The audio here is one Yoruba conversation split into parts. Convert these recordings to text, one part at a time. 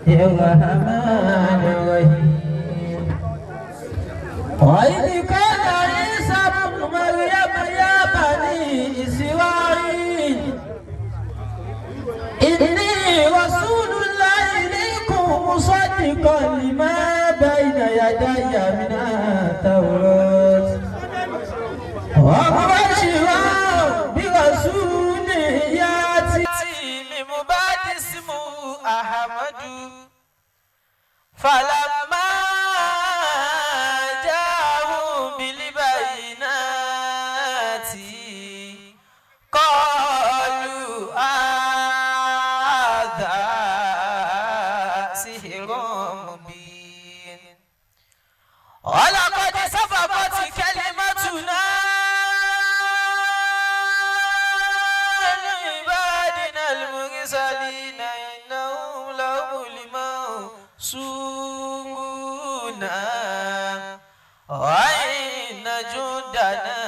الرحمن الرحيم. وإذ قال عيسى ابن مريم يا بني إسرائيل إني رسول الله إليكم مصدقا لما بين يدي من التوراة ومبشرا برسول يأتي من بعد اسمه أحمد. فلما جاءهم بالبينات قالوا هذا سحر مبين. ولقد سبقت كلمتنا لعبادنا المرسلين إنهم لهم المنصورون وإن جندنا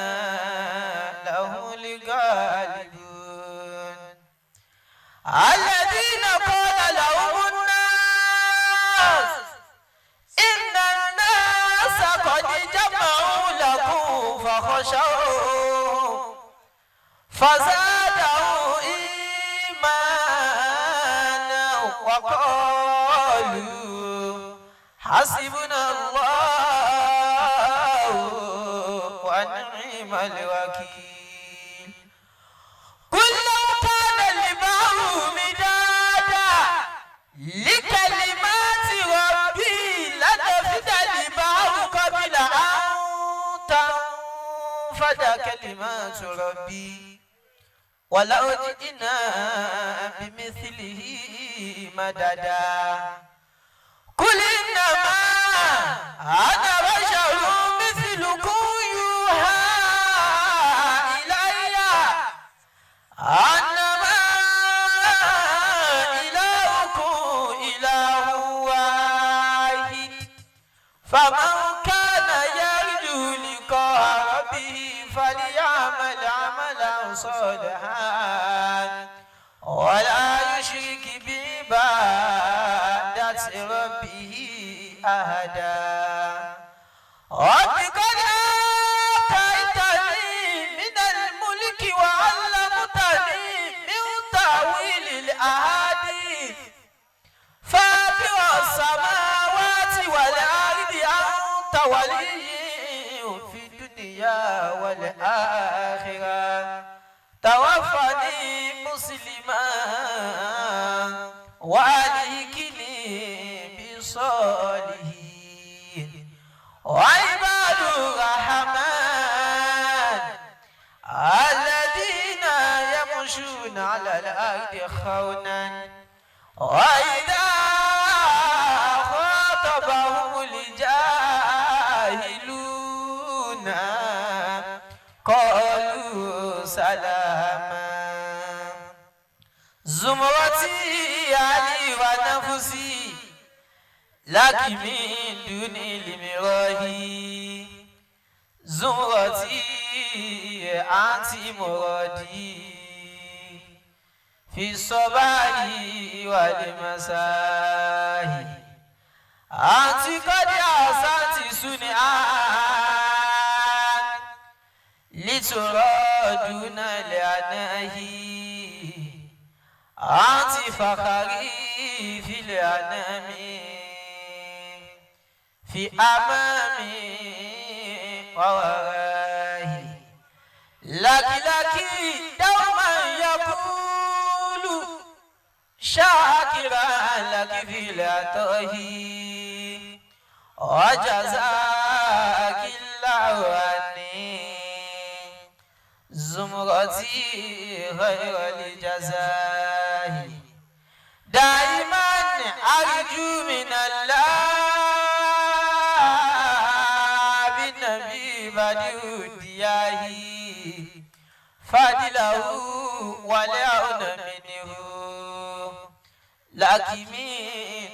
لهم الغالبون. الذين قال لهم الناس إن الناس قد جمعوا لكم فخشوهم فزادهم إيمانا وقالوا حسبنا الله ونعم الوكيل. قل لو كان البحر مدادا لكلمات ربي لنفد البحر قبل أن تنفد كلمات ربي ولو جئنا بمثله مددا. قل إنما أنا بشر مثلكم يوحى إلي أنما إلهكم إله واحد، فمن كان يرجو لقاء ربه فليعمل عملا صالحا ولا يشرك بعبادة ربه أحدا. رب قد آتيتني من الملك وعلمتني من تأويل الأحاديث، فاطر السماوات والأرض، أنت ولي في الدنيا والآخرة، توفني مسلما وألحقني بالصالحين. وعباد الرحمن الذين يمشون على الأرض خونا وإذا خاطبهم الجاهلون قالوا سلاما. زمرتي علي ونفسي لك من دون المراه، زمرتي أنت مرادي في الصباح والمساء، أنت قد أحسنت صنعا لترى دون العناه، أنت فخري في الأنام في أمامي وورائي، لك لك دوما يقول شاكرا لك في العطاء وجزاك الله عني زمرتي خير الجزاء. دائما أرجو من الله بالنبي بديع الدياه فضله والعون منه لك من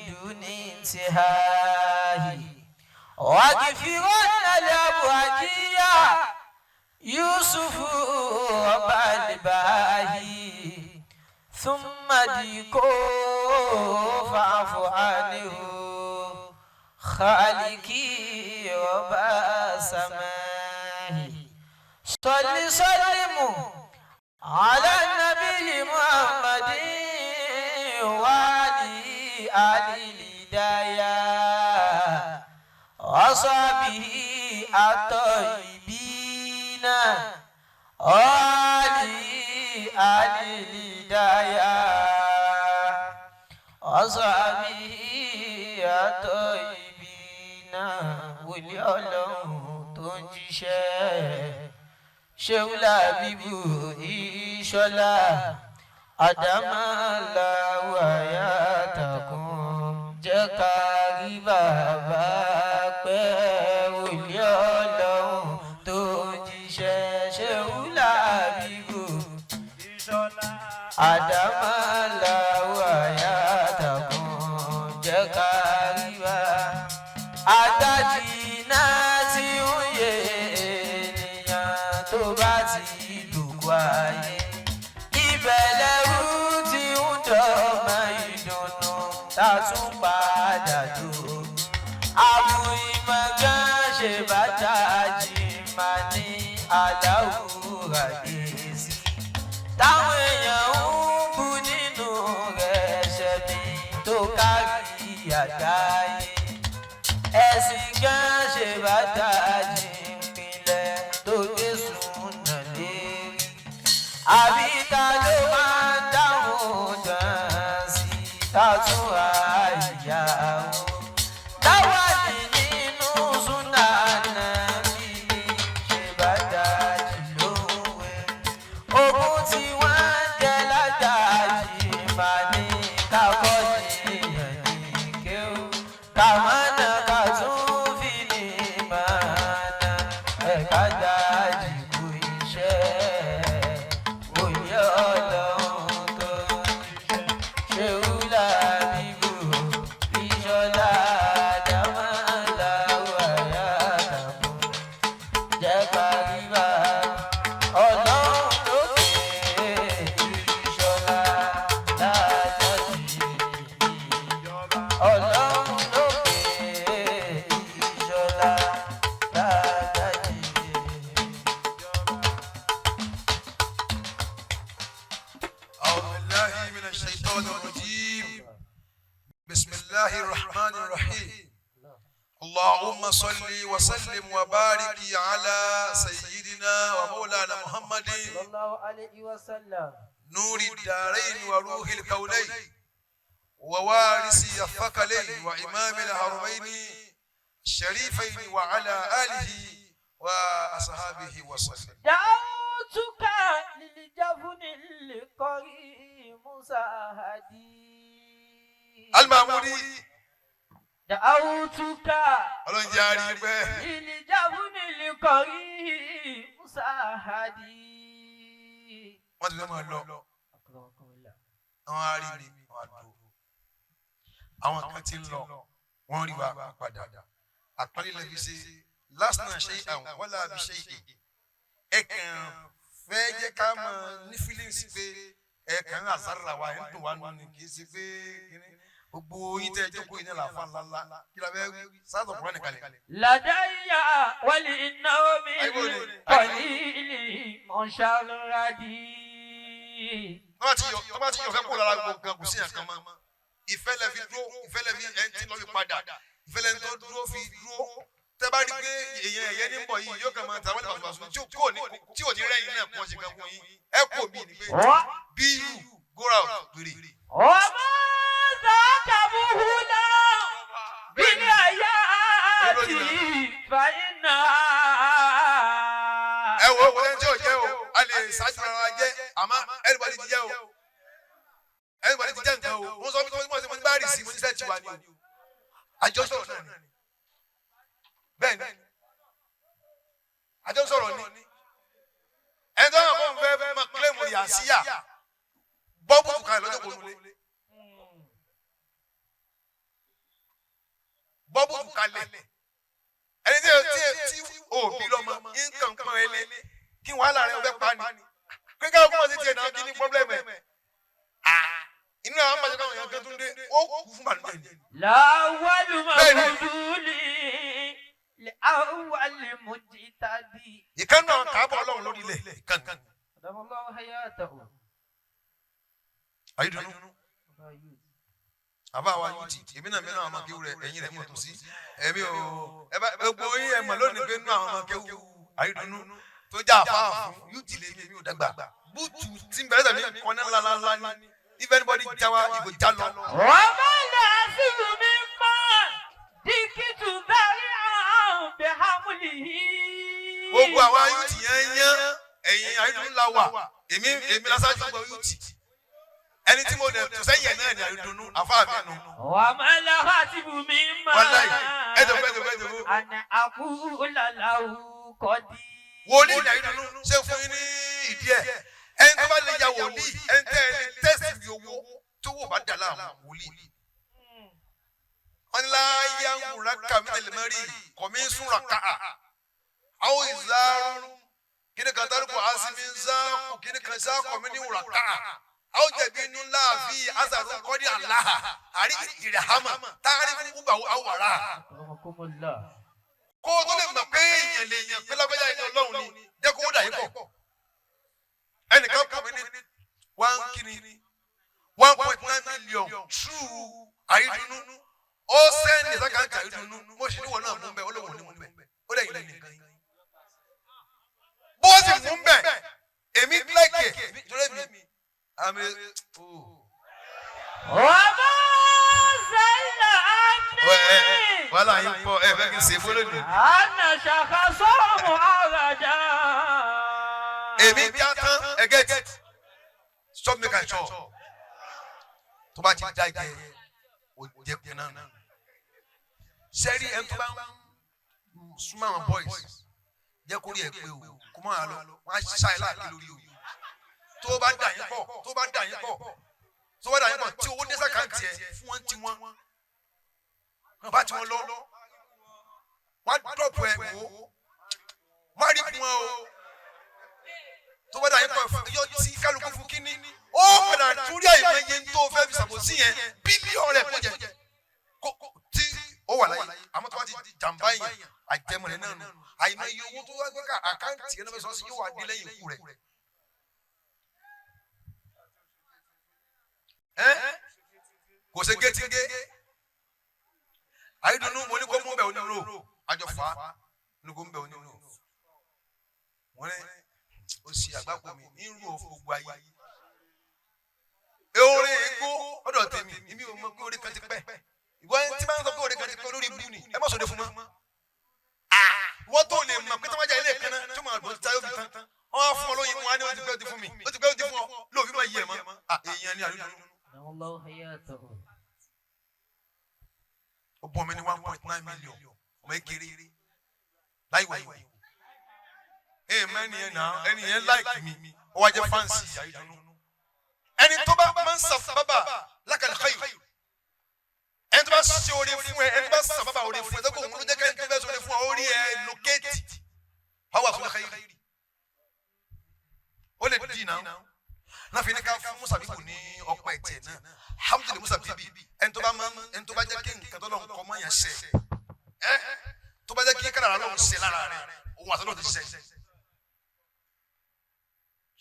دون انتهاء، واغفرن لأبواجيا يوسف رب الباهي. ثم ديكو فاعف عنه خالقي رب السماء. صل سلم على النبي محمد وعلي آل الهدايا وصحبه الطيبين وعلي آل الهدايا وصحبه الطيبين. Wòlíì Ọlọ́run tó ń jíṣẹ́ ṣéwúlà bíbù ìṣọlá àdámàláwà yàtàkùn jẹ́ ká rí bàbá pẹ́. Wòlíì Ọlọ́run tó ń jíṣẹ́ ṣéwúlà bíbù àdámàláwà yàtàkùn jẹ́ ká rí bàbá. Adájí náà tí ń yé ènìyàn tó bá ti lùkọ́ ayé. Ibẹ̀ lẹ́rú tí ń dọ́mọ ìdùnnú tá a tún padà dùn. Àbù ìmọ̀gán ṣe bá dájì máa ní aláwùrà dé sí. Táwọn èèyàn ń bu nínú rẹ̀ ṣẹ̀mí tó kárí àgbáyé. Ẹ̀sìn gan ṣe bá dájì ìpìlẹ̀ tó gbé súnà lérí. Àbí ta ló máa ń dáhùn gan sí tàtún àyàwó? Táwádìí nínú súnà nàbí ni ṣe bá dájì lówe. Ogun tí wọ́n ń jẹ látàjì máa ní kákọ́ jìyàn ní kéwù. Kàmánà ká tún fi ní màánà ẹ̀ka dájì kú iṣẹ́. Òye Ọlọ́run tó ń jíṣẹ́. Ṣéwúlà bíbù ìṣọ̀lá àdámọ́láwà yàtàkùn. Jẹ́ ká rí bá Ọlọ́run lókè ìṣọ̀lá látọ̀jì. Ọlọ́run lókè ìṣọ̀lá látọ̀jì. أعوذ بالله من الشيطان الرجيم. بسم الله الرحمن الرحيم. اللهم صل وسلم وبارك على سيدنا ومولانا محمد الله عليه وسلم. نور الدارين وروح الكونين ووارث الثقلين وإمام الحرمين الشريفين وعلى آله وأصحابه وسلم. دعوتك للجفن القريم مساهدي. Al-Mahmudi. دعوتك Ọlọ́run jẹ́ àárí pẹ́. للجفن القريم مساهدي. Wọ́n ti fẹ́ máa lọ. أكرمكم الله. Àwọn arí mi wọ́n á dúró. Àwọn kan ti ń lọ, wọ́n rí wa padà. Àpọ́nlé lè fi ṣe lásìnà ṣe àwọn wọ́n làbí ṣe èyí. Ẹ kàn fẹ́ jẹ́ ká mọ̀ ní feelings pé ẹ kàn ń àzárà wa, ẹ̀ ń dùn wá nù ni, kì í ṣe pé kíní. Gbogbo yín tẹ́ ẹ jókòó yín náà làáfà ńláńlá. Kí la fẹ́ wí? Sáàtọ̀ kúrọ́ nìkan lẹ̀. لدي وللنوم القليل مشردي. Tọ́ bá ti yọ fẹ́ kó lára gbogbo nǹkan, kò sí nǹkan mọ́. Ìfẹ́ lẹ fi dúró, ìfẹ́ lẹ fi ẹni tí lọ́ fi padà, ìfẹ́ lẹ tó dúró fi dúró. Tẹ́ bá rí pé èèyàn ẹ̀yẹ ní bọ̀ yìí yóò kàn máa tàwọn ẹ̀fà fàṣọ tí ò ní rẹ́yìn náà kó ṣe kan fún yín. Ẹ kò mí ni pé bí you go out gbèrè. وما ذاك مهلا بالآيات فإنها. Ẹ wo owó ẹni tí ò jẹ́ o, a lè ṣáájú ara wa jẹ́, àmọ́ everybody ti jẹ́ o. Everybody ti jẹ́ nǹkan o. Wọ́n sọ fún mi mo ní bá rí sí mo ní sẹ́ẹ̀tì wa ni o. Àjọ sọ̀rọ̀ náà ni. Bẹ́ẹ̀ ni. Àjọ sọ̀rọ̀ ni. Ẹni tó yàn fún fẹ́ máa kílẹ̀mù yàsíyà bọ́ bùtù kalẹ̀ lọ́jọ́ kò nulẹ̀. Bọ́ bùtù kalẹ̀. Ẹni tí òbí lọ́mọ nǹkan pọ́n ẹ lé kí wàhálà rẹ fẹ́ pa ni. Kíkẹ́ ọkùnrin ti tiẹ̀ náà kí ni pọ́blẹ́mù ẹ̀. Inú àwọn àmàjẹ́ káwọn èèyàn kan tún dé, ó kú fún bàlújẹ́ ni. لأول Bẹ́ẹ̀ni. مبذول لأول مجتدي. Ìkànnì àwọn kàábọ̀ Ọlọ́run lórí ilẹ̀ ìkànnì. أدام الله حياته. Ayédùnú àbá wa yóò ti èmi náà mìíràn àwọn ọmọ kéwù rẹ ẹ̀yìn rẹ̀ mọ̀ tó sí èmi ò ẹ bá gbogbo yín ẹ mọ̀ lónìí pé nínú àwọn ọmọ kéwù Ayédùnú tó já àfáà fún yóò ti lè mi, èmi ò dàgbà búùtù tí ń bẹ̀rẹ̀ tàbí kọ́ná ńláńlá ní if anybody já wa ìgò já lọ. وما العسل مما ديكت ذريعا بحمله. Gbogbo àwọn ayútì yẹn yán ẹ̀yìn Ayédùnú la wà, èmi lásán gbọ́ yútì ẹni tí mo dẹ̀ tó sẹ́yìn ẹ̀ náà ni Ayédùnú àfáà mi nù. وما الحاسب مما Wàláyé ẹ̀dọ̀ ẹ̀dọ̀ ẹ̀dọ̀. أن أقول له قدير. Wòlíì ní Ayédùnú ṣe fún yín ní ìdí ẹ̀, ẹni tó bá lè ya wòlíì, ẹni tẹ́ ẹ lè tẹ́sì bí owó tó wò bá dà láàmú wòlíì. Wọ́n ní láyé àwòrán kàmí tẹ̀lé mẹ́rì kọ̀mí súnra ká àwọn ìzárún kíni kan tárùkù àsìmí nzáàkù kíni kan sáàkù mi ní wùrà ká àwọn jẹ̀bi inú láàfin azàrún kọ́dí àláhà àrí ìrìhàmà táàrí fún bàwọ̀ àwàrà. أكرمكم الله. Kó o tó lè mọ̀ pé èèyàn lè yàn pé lágbájá ẹni Ọlọ́run ni jẹ́ kó o dà yín pọ̀. Ẹnìkan kọ́ mi ní one kini 1.9 million true Àyídùnnú, ó send sàkáǹtì Àyídùnnú, mo sì níwọ̀n náà mú bẹ́ẹ̀, ó lóun ò ní mú bẹ́ẹ̀, ó dẹ̀ yìí nìkan yìí. Bó o sì mú bẹ́ẹ̀, èmi láìkè torí mi àmì وما زال عني wàhálà yín pọ̀, ẹ fẹ́ kí n ṣe fọlọ́ ni. أنا شخص معرجا. Èmi já tán ẹgẹ́ stop make I chop tó bá ti já jẹ o jẹ pin náà sẹ́rí ẹni tó bá ń súnmọ́ àwọn boys jẹ́ kó rí ẹ pé o kó máa lọ wọ́n á ṣá ẹ láàkí lórí o. Tó bá dà yín pọ̀, tó bá dà yín pọ̀, tó bá dà yín pọ̀ tí owó dé sàkáǹtì ẹ fún wọn tí wọn wọn bá tí wọn lọ wọn á drop ẹ wò ó má rí fún wọn o. Tó bá dà yín pọ̀ yọ tí kálukú fún kínní ó padà túrí àìmọye tó fẹ́ fi ṣàbòsí yẹn bílíọ̀nù rẹ̀ kó jẹ tí ó wà láyé, àmọ́ tó bá ti jàǹbá yẹn àjẹmọ́ rẹ̀ náà nù àìmọye owó tó wá gbé ká àkáǹtì yẹn náà fẹ́ sọ sí yóò wá dé lẹ́yìn ikú rẹ̀. Ẹ́ kò ṣe gétígé Àyídùnnú mo ní kó mú bẹ́ẹ̀ onírò àjọ fà á ní kó mú bẹ́ẹ̀ onírò wọ́n ní ó sì àgbákò mi ń rú òfin gbogbo ayé orin igbó ọ̀dọ̀ tèmi, èmi ò mọ̀ pé orin kan ti pẹ́. Ìwọ ẹni tí bá ń sọ pé orin kan ti pẹ́ lórí ibú ni ẹ má sọdẹ fún mọ́. Ìwọ tó lè mọ̀ pé tọ́wájà ilé kan náà tó máa dùn tí a yóò fi tán wọ́n á fún ọ lóyin wọn á ní ó ti pẹ́ ó ti fún mi ó ti pẹ́ ó ti fún ọ lóòfin máa yí ẹ mọ́. Èèyàn ni Àyídùnnú. أدام الله حياته. Ó bọ́ mi ní 1.9 million ọmọ ekele láì wáyé ee mọ ẹni yẹn náà ẹni yẹn like mi ó wá jẹ́ fáǹsì Àyídùnnú. Ẹni tó bá máa ń sàbábà lákàlẹ̀ xayi, ẹni tó bá ṣe oore fún ẹ, ẹni tó bá sàbábà oore fún ẹ tó kò ń ló jẹ́ kẹ́ni tó fẹ́ ṣe oore fún ọ orí ẹ lókèétì wàá wà fún xayi ó lè dì náà náà fi ní ká fún Musa Bíbù ní ọpẹ́ tiẹ̀ náà alhamdulilayi. Musa Bíbí ẹni tó bá máa ẹni tó bá jẹ́ kí nǹkan tó lọ́n kọ́ mọ́ yẹn ṣe ẹ tó bá jẹ́ kí kádàrá lọ́n ṣe lára rẹ̀ òun àti lọ́n ti ṣe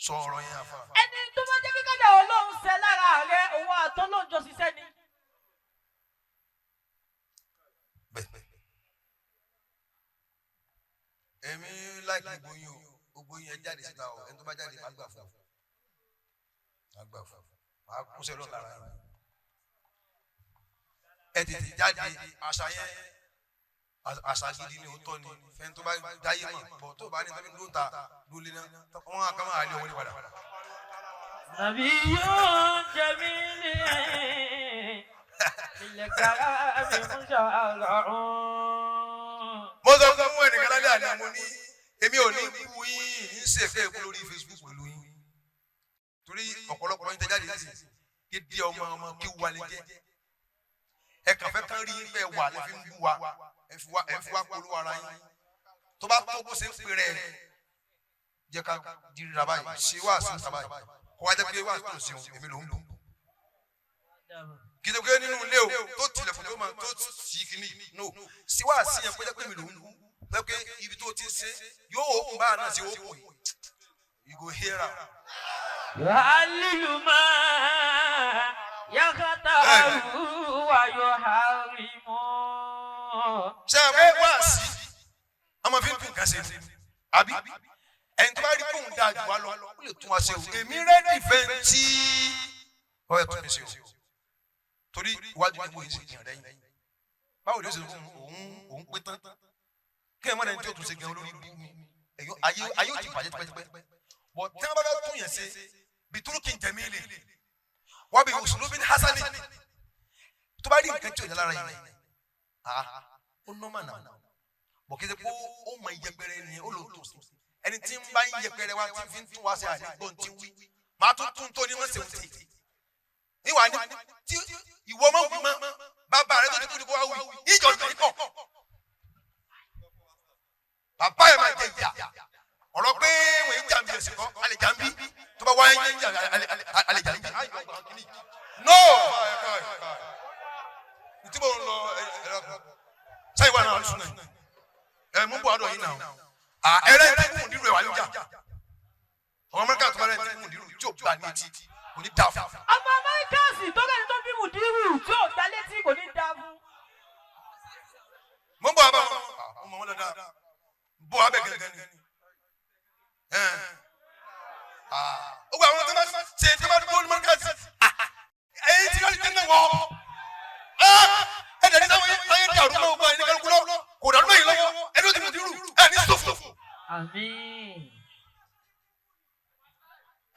sọ̀rọ̀ yẹn àfa. Ẹni tó bá jẹ́ kí kádà Ọlọ́run ṣẹ lára rẹ̀ òun àtọ́lọ́run jọ ṣiṣẹ́ ni. Bẹ́ẹ̀ èmi láìkí gbogbo yín o, gbogbo yín ẹ jáde síta o, ẹni tó bá jáde má gbà fún má gbà fún má kú sẹ́lọ̀ lára yín. Ẹ tètè jáde, àṣà yẹn àṣà gidi ni, òótọ́ ni fẹ́ni tó bá dáyé mọ̀ bọ̀ tó bá ní tọ́bi ló ń ta lólé náà wọ́n á ká máa lé owó ní padà. نبي جميل للكرم مشرع. Mo sọ fún ẹnìkan lálẹ́ àná, mo ní èmi ò ní bú yín ń ṣèfẹ́ èkó lórí Facebook pẹ̀lú yín torí ọ̀pọ̀lọpọ̀ yín tẹ jáde sí kéde ọmọ ọmọ kí wà lè jẹ́ ẹ kàn fẹ́ kán rí yín pé wà lè fi ń bú wa ẹ fi wá polówó ara yín tó bá tó bó ṣe ń pè rẹ̀ jẹ́ ká dirira báyìí ṣe wá sí ìta báyìí kó wá jẹ́ pé wá tó ṣeun èmi ló ń bù. Kì í ṣe pé nínú ilé o tó tilẹ̀kùn tó máa tó sí kìíní no sí wá sí yẹn pé pé mi ló ń wú pé pé ibi tó ti ń ṣe yóò òkun báà náà sí òkun yìí you go hear am. يهلل ما يختار ويحرم. Ṣé ẹ fẹ́ wá sí ọmọ fi ń tún nǹkan ṣe ni àbí ẹni tó bá rí kóun dáa jù wá lọ ó lè tún wá ṣe o. Èmi ready fẹ́ tí ọ yẹ tún mi ṣe o, torí iwájú ni mo yìí ṣe jìn rẹ yìí. Báwo ni ó ṣe fún òun òun pé tán kí ẹ má dẹni tí ó tún ṣe gan olórí bí mi ẹ̀yọ́ ayé ayé ò ti bàjẹ́ tipẹ́tipẹ́ bọ̀ tí wọ́n bá fẹ́ tún yẹn ṣe bituruki jamili wọ́n bí usulubin hasani tó bá rí nǹkan tí ò ní lára yìí, ah, ó nọ́mà náà bọ̀ kí ẹ ṣe kó ó mọ iyẹpẹrẹ ni ó lò tó sí ẹni tí ń bá ń yẹpẹrẹ wa tí ń fi ń tún wá sí àdìgbò tí ń wí màá tún tún tó ní mọ̀ sẹ́wọ̀n tì níwà ní tí ìwọ mọ̀ wí mọ́ bàbá rẹ tó ti kú ni kó wá wí ìjọ ìjọ ìpọ̀ bàbá yẹn máa jẹ ìyà ọ̀rọ̀ pé wọ́n ń jàǹbí ẹ̀sìn kọ́ alẹ́ jàǹbí tó bá wáyé ń jàǹbí alẹ́ jàǹbí no ntí mo ń lọ ẹ ẹ sẹ́yìn wà náà alùsùn náà ẹ mú bọ̀ àdó yìí náà ẹrẹ́ tí kò nílò ẹ̀ wà níjà ọmọ Amẹ́ríkà tó bá rẹ̀ tí kò nílò tí ò gbà ní etí kò ní dà fún. Ọmọ Amẹ́ríkàsì tó kẹ́ni tó bí mùdírù tí ò gbá létí kò ní dáa fún. Mo ń bọ̀ abá wọn ọmọ wọn dáadáa bọ̀ abẹ́ gẹ́gẹ́ ni ó gba àwọn tó bá ṣe tó bá dúró ní Amẹ́ríkà ẹ̀yìn tí wọ́n ti tẹ́lẹ̀ wọ́ ẹ̀ dẹ̀ ní sáwọn ayé dàrú mọ́ gbogbo ẹni kálukú lọ kò dàrú mọ́ yìí lọ́wọ́ ẹni ó ti mùdírù ẹ̀ ní sòfò. Àmín.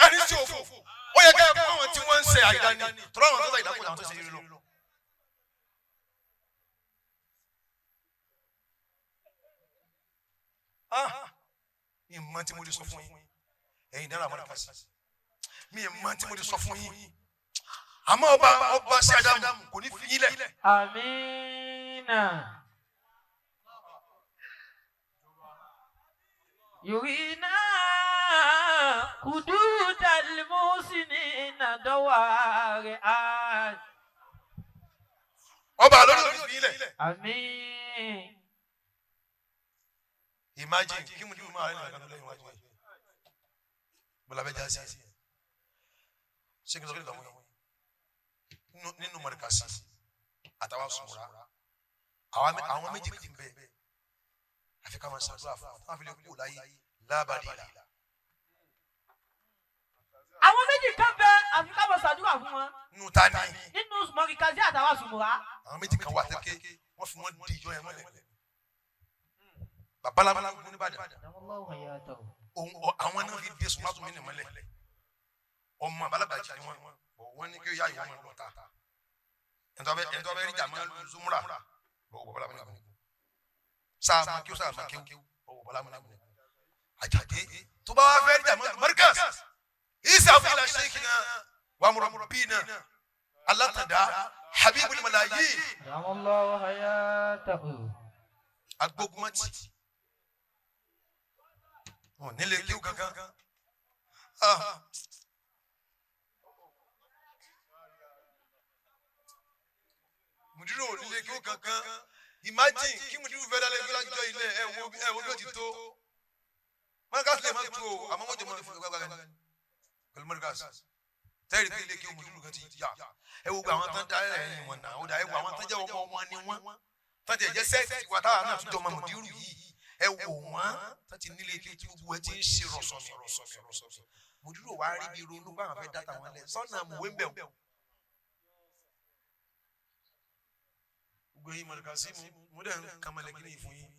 Ẹni sí òfò ó yẹ ká ẹ fún àwọn tí wọ́n ń ṣe àìdá ni tọ́lá àwọn tó ṣe àìdá kó làwọn tó ṣe yìí lọ. Ah, mi mọ tí mo lè sọ fún yín ẹ̀yin dára àwọn àkàsí mi mọ tí mo lè sọ fún yín àmọ́ ọba ọba sí Ádámù kò ní fi yín lẹ̀. Àmín. يرينا حدود المحسنين دوارئ. Ọba àlọ́ ló fi yín lẹ̀. Àmín. Imagine kí mo ní mo máa rẹ nìkan lẹ́yìn wájú yìí bọ́lá bẹ́ẹ̀ já sí ṣé kí n sọ kí n lọ fún yín nínú mọ̀rẹ́kàsí àtàwọn sùnmùrà àwọn méjì kì í bẹ àfi ká máa ṣàdúrà fún wọn táwọn fi lè kú láyé lábàdí ìlà. Àwọn méjì kan bẹ àfi ká máa ṣàdúrà fún wọn. Nínú ta ni? Nínú mọ̀rìkàsí àtàwọn sùnmùrà. Àwọn méjì kan wà tẹ́kẹ́ wọ́n fi wọ́n di ìjọ yẹn mọ́lẹ̀ babaláwo nìbàdàn àwọn náà fi dé sùnmọ́tò mi nìmọ́lẹ̀ ọmọ abalabàjẹ́ ni wọ́n wọ́n ní kí yá ìwọ́n máa lọ ta ẹ̀ńtọ́ bẹ rí jàmọ́ zumura bọ̀ babaláwo ní sáà máa kí ó sáà máa kí ó bọ̀ babaláwo ní àjàdé tó bá wá fẹ́ rí jàmọ́ Markaz isa fila sheikhina wa murabbina alátàdá habibul malayin agbógunmọ́tì wọn nílé kí ó kankan. Ah. Mùdírò ò nílé kí ó kankan. Imagine kí mùdírò fẹ́ dálé gbé lájọ ilé ẹ wo ẹ wo bí ó ti tó. Markaz lè má tó o àmọ́ wọ́n jẹ́ mọ́ fún gbàgbà ni pẹ̀lú Markaz tẹ́rì pé ilé kí mùdírò kan ti yà ẹ wo gbogbo àwọn tán dá ẹ̀yìn wọn náà ó dà ẹ wo àwọn tán jẹ́ ọmọ wọn ni wọ́n tán ti ẹ̀jẹ̀ sẹ́ẹ̀tì wa táwa náà tún jọ ọmọ mùdírò yìí ẹ wò wọ́n tán ti nílé kí tí gbogbo ẹ ti ń ṣe rọ̀sọ̀mì rọ̀sọ̀mì rọ̀sọ̀mì mùdírò wa rí bí ronú báwọn fẹ́ dá tàwọn lẹ sọ́nà mùwé ń bẹ̀ wọ́n. Gbogbo ẹ̀yin Markaz mo dẹ̀ ń kamalẹ̀ kí ni fún yín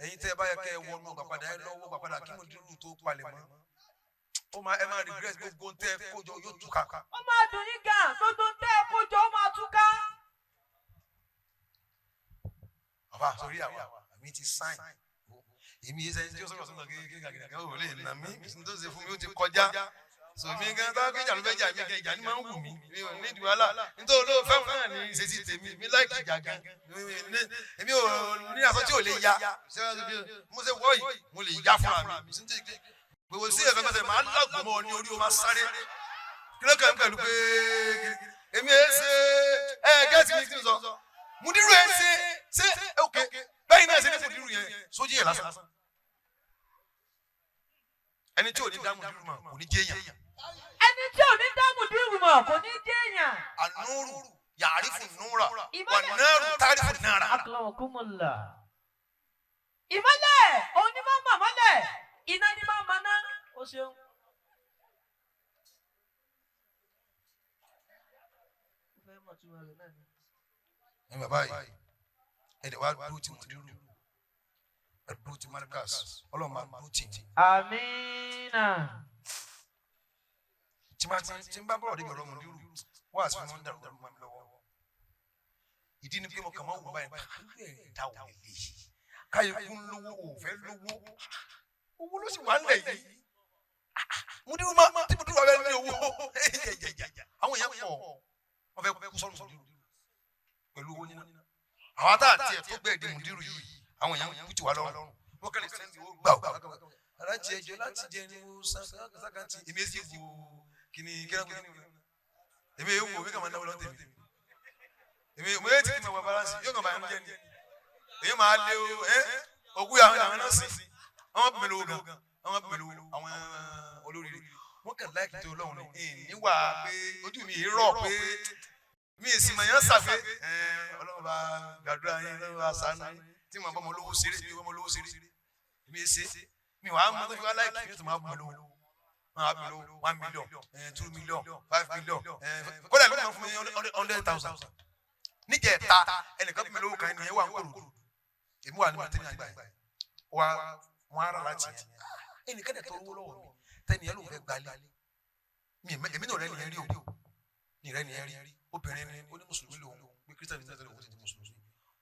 ẹ̀yin tẹ́ ẹ bá yẹ kẹ́ ẹ wọnú ọgbà padà ẹ lọ́wọ́ ọgbà padà kí mùdírò tó palẹ̀ mọ́ ó máa ẹ máa regret gbogbo ń tẹ́ ẹ kójọ yóò túká. Ó máa dùn yín gan gbogbo ń tẹ́ ẹ kójọ ó máa túká. Bàbá sórí àwa àmì ti sáìn èmi yìí sẹ́yìn tí ó sọ̀rọ̀ sọ̀rọ̀ kékeré kàkiri ò lè nà mí ní tó ṣe fún mi ó ti kọjá sòmí gan tó kéjà ló fẹ́ jà mí gan ìjà ni máa ń wù mí mi ò ní ìdíwálà nítorí olóò fẹ́ràn náà ní ìṣesí tèmi mi láìkì ìjà gan èmi ò ní aṣọ tí ò lè ya mo ṣe wọ́ yìí mo lè ya fúnra mi gbogbo sí ẹ̀ka gbèsè máa ń lágùn mọ́ ọ ní orí o máa sáré kí ló kàn ń pẹ̀lú pé Èmi ẹ ṣe ẹ gẹ́tì mi ti sọ. Mùdírù ẹ ṣe ṣe ok bẹ́ẹ̀ náà ṣe ní mùdírù yẹn sójú yẹn lásán. Ẹni tí ò ní dá mùdírù mọ̀ kò ní jẹ́ èèyàn. Ẹni tí ò ní dá mùdírù mọ̀ kò ní jẹ́ èèyàn. Ànúrù yàrífù núra wà náàrù tàrífù náàrà. Akramakumullah. Ìmọ́lẹ̀ òun ni máa ń mọ̀ mọ́lẹ̀, iná ni máa ń mọná. O ṣeun. Ní bàbá yìí, ẹ̀dẹ̀ wá dúró ti mùdírù, ẹ̀ dúró ti Markaz, Ọlọ́run máa dúró tì yín. Amina. Tí máa tí ń bá bọ̀rọ̀ débi ọ̀rọ̀ mùdírù, wá sí wọn dàrú dàrú mọ́ mi lọ́wọ́. Ìdí ni pé mo kàn máa wò báyìí, káyọ̀ ẹ̀ dá òun lè yìí. Káyọ̀ kún lówó, òun fẹ́ lówó. Owó ló sì wà ń lẹ̀ yìí. Mùdírù máa tí mùdírù wà bẹ́ẹ̀ ní owó. Àwọn èèyàn pọ̀, wọ́n fẹ́ kú sọ́run mùdírù pẹ̀lú owó níná. Àwọn tá àti ẹ̀ tó gbẹ̀ di mùdírù yìí, àwọn èèyàn kú ti wà lọ́rùn. Wọ́n kẹ́lẹ̀ sẹ́ńtì ó gbà ó. Aláǹtí ẹjọ́ láti jẹ ní sákàtì. Èmi èsì wò kíni kíni èmi èyí wò mí kàn máa náwó lọ́tẹ̀ mi. Èmi mo yé ti kí n máa wọ balance yóò kàn máa ń jẹ ni. Èyí máa lé o ẹ́ òkú yà àwọn náà sí. Àwọn bẹ̀rẹ̀ lówó gan. Àwọn bẹ̀rẹ̀ lówó àwọn olóríire. Wọ́n kàn láìkì tó lọ́hùn ni. Níwà pé ojú mi yìí rọ̀ pé mi ì sì mọ̀ yẹn sàfẹ́. Ọlọ́run bá gbàdúrà yín, Ọlọ́run bá ṣàánú yín. Tí mo bá ọmọ olówó ṣeré, mi ò bá ọmọ olówó ṣeré. Èmi ì ṣe. Mi wàá mọ tó fi wá láìkì mi tó máa bọ̀ lówó. Máa bọ̀ lówó 1 million, 2 million, 5 million. Kódà ló máa fún mi 100,000. Níjẹ̀ta ẹnìkan fún mi lówó kan ẹnìyẹn wà ń kòròdú. Èmi wà ní Mauritania àgbà yẹn. Wà wọn ara láti yẹn. Ẹnìkan dẹ̀ tọrọ owó lọ́wọ́ mi. Tẹ́niyẹn ló ń fẹ́ gbalẹ̀. Èmi náà rẹ́ nìyẹn rí o. Ní rẹ́ nìyẹn rí. Obìnrin ni ó ní mùsùlùmí lòun pé kírísítẹ́nì ní tẹ́lẹ̀ òun ti di mùsùlùmí.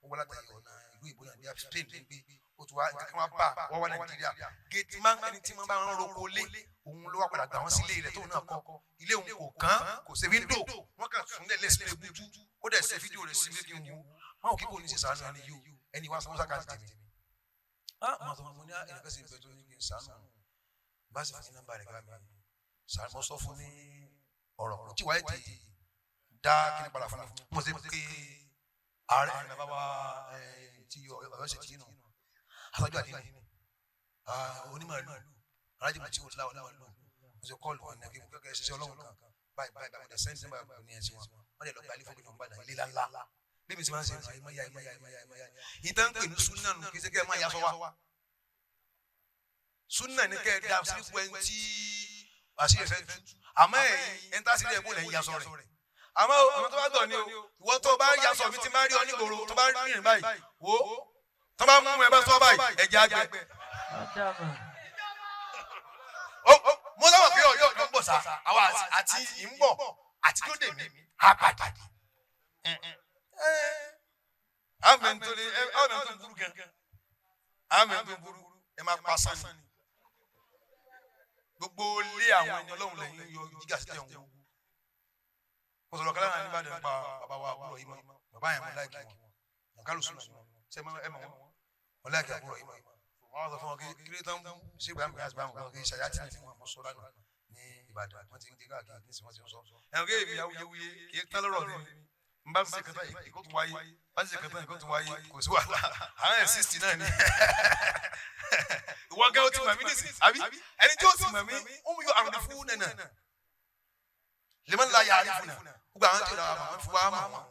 Ó wọ́n látàrí ọ̀nà ìlú ìbò náà ní Spain ló ń gbé. Ó ti wá nǹkan kan wá bá wọ́n wá Nàìjíríà. Gate man ẹni tí wọ́n bá ń roko lé òun ló wá padà gbà wọ́n sílé rẹ̀ tóun náà kọ́. Ilé òun kò kán kò ṣe wíńdò. Wọ́n kàn sún lẹ̀ lẹ́sìn lé bujú. Ó dẹ̀ ṣe fídíò rẹ̀ sí mi kí n wò. Wọ́n ò kí kò ní ṣe sàánú ẹni yìí o. Ẹni wá sanwó sákàtì tèmi. Á mọ̀ tó mo ní ẹnìkan sì bẹ̀ tó ní kí n sàánú. Bá sì fún ní nọ́mbà rẹ̀ ká mi. Sàánú mo sọ fún ní ọ̀rọ̀ kò tí wáyé ti dá kíní padà fún mi. Mo ṣe pé ààrẹ ẹ̀ bàbá wa ti Ọ̀yọ́ ṣe ti nù. Aṣáájú àdínì onímọ̀ ìlú alájì mọ̀ tí o láwọn náà lò mo ṣe kọ́ọ̀lù wọn ní kí kẹ́kẹ́ ṣiṣẹ́ ọlọ́run kan báyìí báyìí báyìí sẹ́ńtì nígbà gbogbo ní ẹ̀sìn wọn wọ́n lè lọ gba ilé fún mi ní Ìbàdàn ilé ńláńlá bí mi sì máa ń ṣe ẹ̀ máa ya ẹ̀ máa ya ẹ̀ máa ya ẹ̀ máa ya ìtàn ń pè ní súnà nù kí ṣe kẹ́ ẹ̀ máa ya sọ wa súnà ní kẹ́ ẹ̀ da sípò ẹ̀ ń tí àṣírí fẹ́ tú àmọ́ ẹ̀yìn ẹ̀ ń tá sílẹ̀ ẹ̀kún lẹ̀ ń ya sọ rẹ̀ àmọ́ àwọn tó bá dọ̀ ni o ìwọ tó bá ya sọ mi ti máa rí ọ nígboro tó bá rìn báyìí wo tó bá mú ẹ bá sọ báyìí ẹ̀jẹ̀ àgbẹ̀. Mo sábà pé ọyọ ọjọ́ ń bọ̀ sá àwa àti ń bọ̀ àti tó dè mí á pàdé. Àmì tó lè àmì tó burú gan àmì tó burú ẹ máa pa sani. Gbogbo lé àwọn ẹni ọlọ́run lẹ́yìn yọ jígà sí tẹ̀ ń wò. Mo sọ̀rọ̀ kálá náà nígbàdàn nípa bàbá wa àbúrò yìí mọ́ bàbá yẹn mo láìkì wọn. Kálù sùn ṣe ẹ mọ̀ wọn mo láìkì àbúrò yìí mọ́. Wọ́n sọ fún wọn kí ló tán ṣé ìgbà mi àti báwọn kan kí ṣàyà tí wọ́n mọ̀ sọ lánàá ní Ìbàdàn wọ́n ti ń dé káàkiri ní ìsìn wọ́n ti ń sọ. Ẹ̀rọ kí èmi awuyewuye kì í tán lọ́rọ̀ mi n bá ṣe kẹta ìkó tún wáyé bá ṣe kẹta ìkó tún wáyé kò sí wàhálà àwọn ẹ̀ sísì náà ni. Ìwọ gẹ́ o ti mọ̀ mí nísì àbí ẹni tí ó ti mọ̀ mí ó mú yọ àrùn fún nẹ̀nà lèmọ́ ńlá yà á rí fún nà gbogbo àwọn tí ò dára mọ̀ wọ́n fi wá mọ̀ wọ́n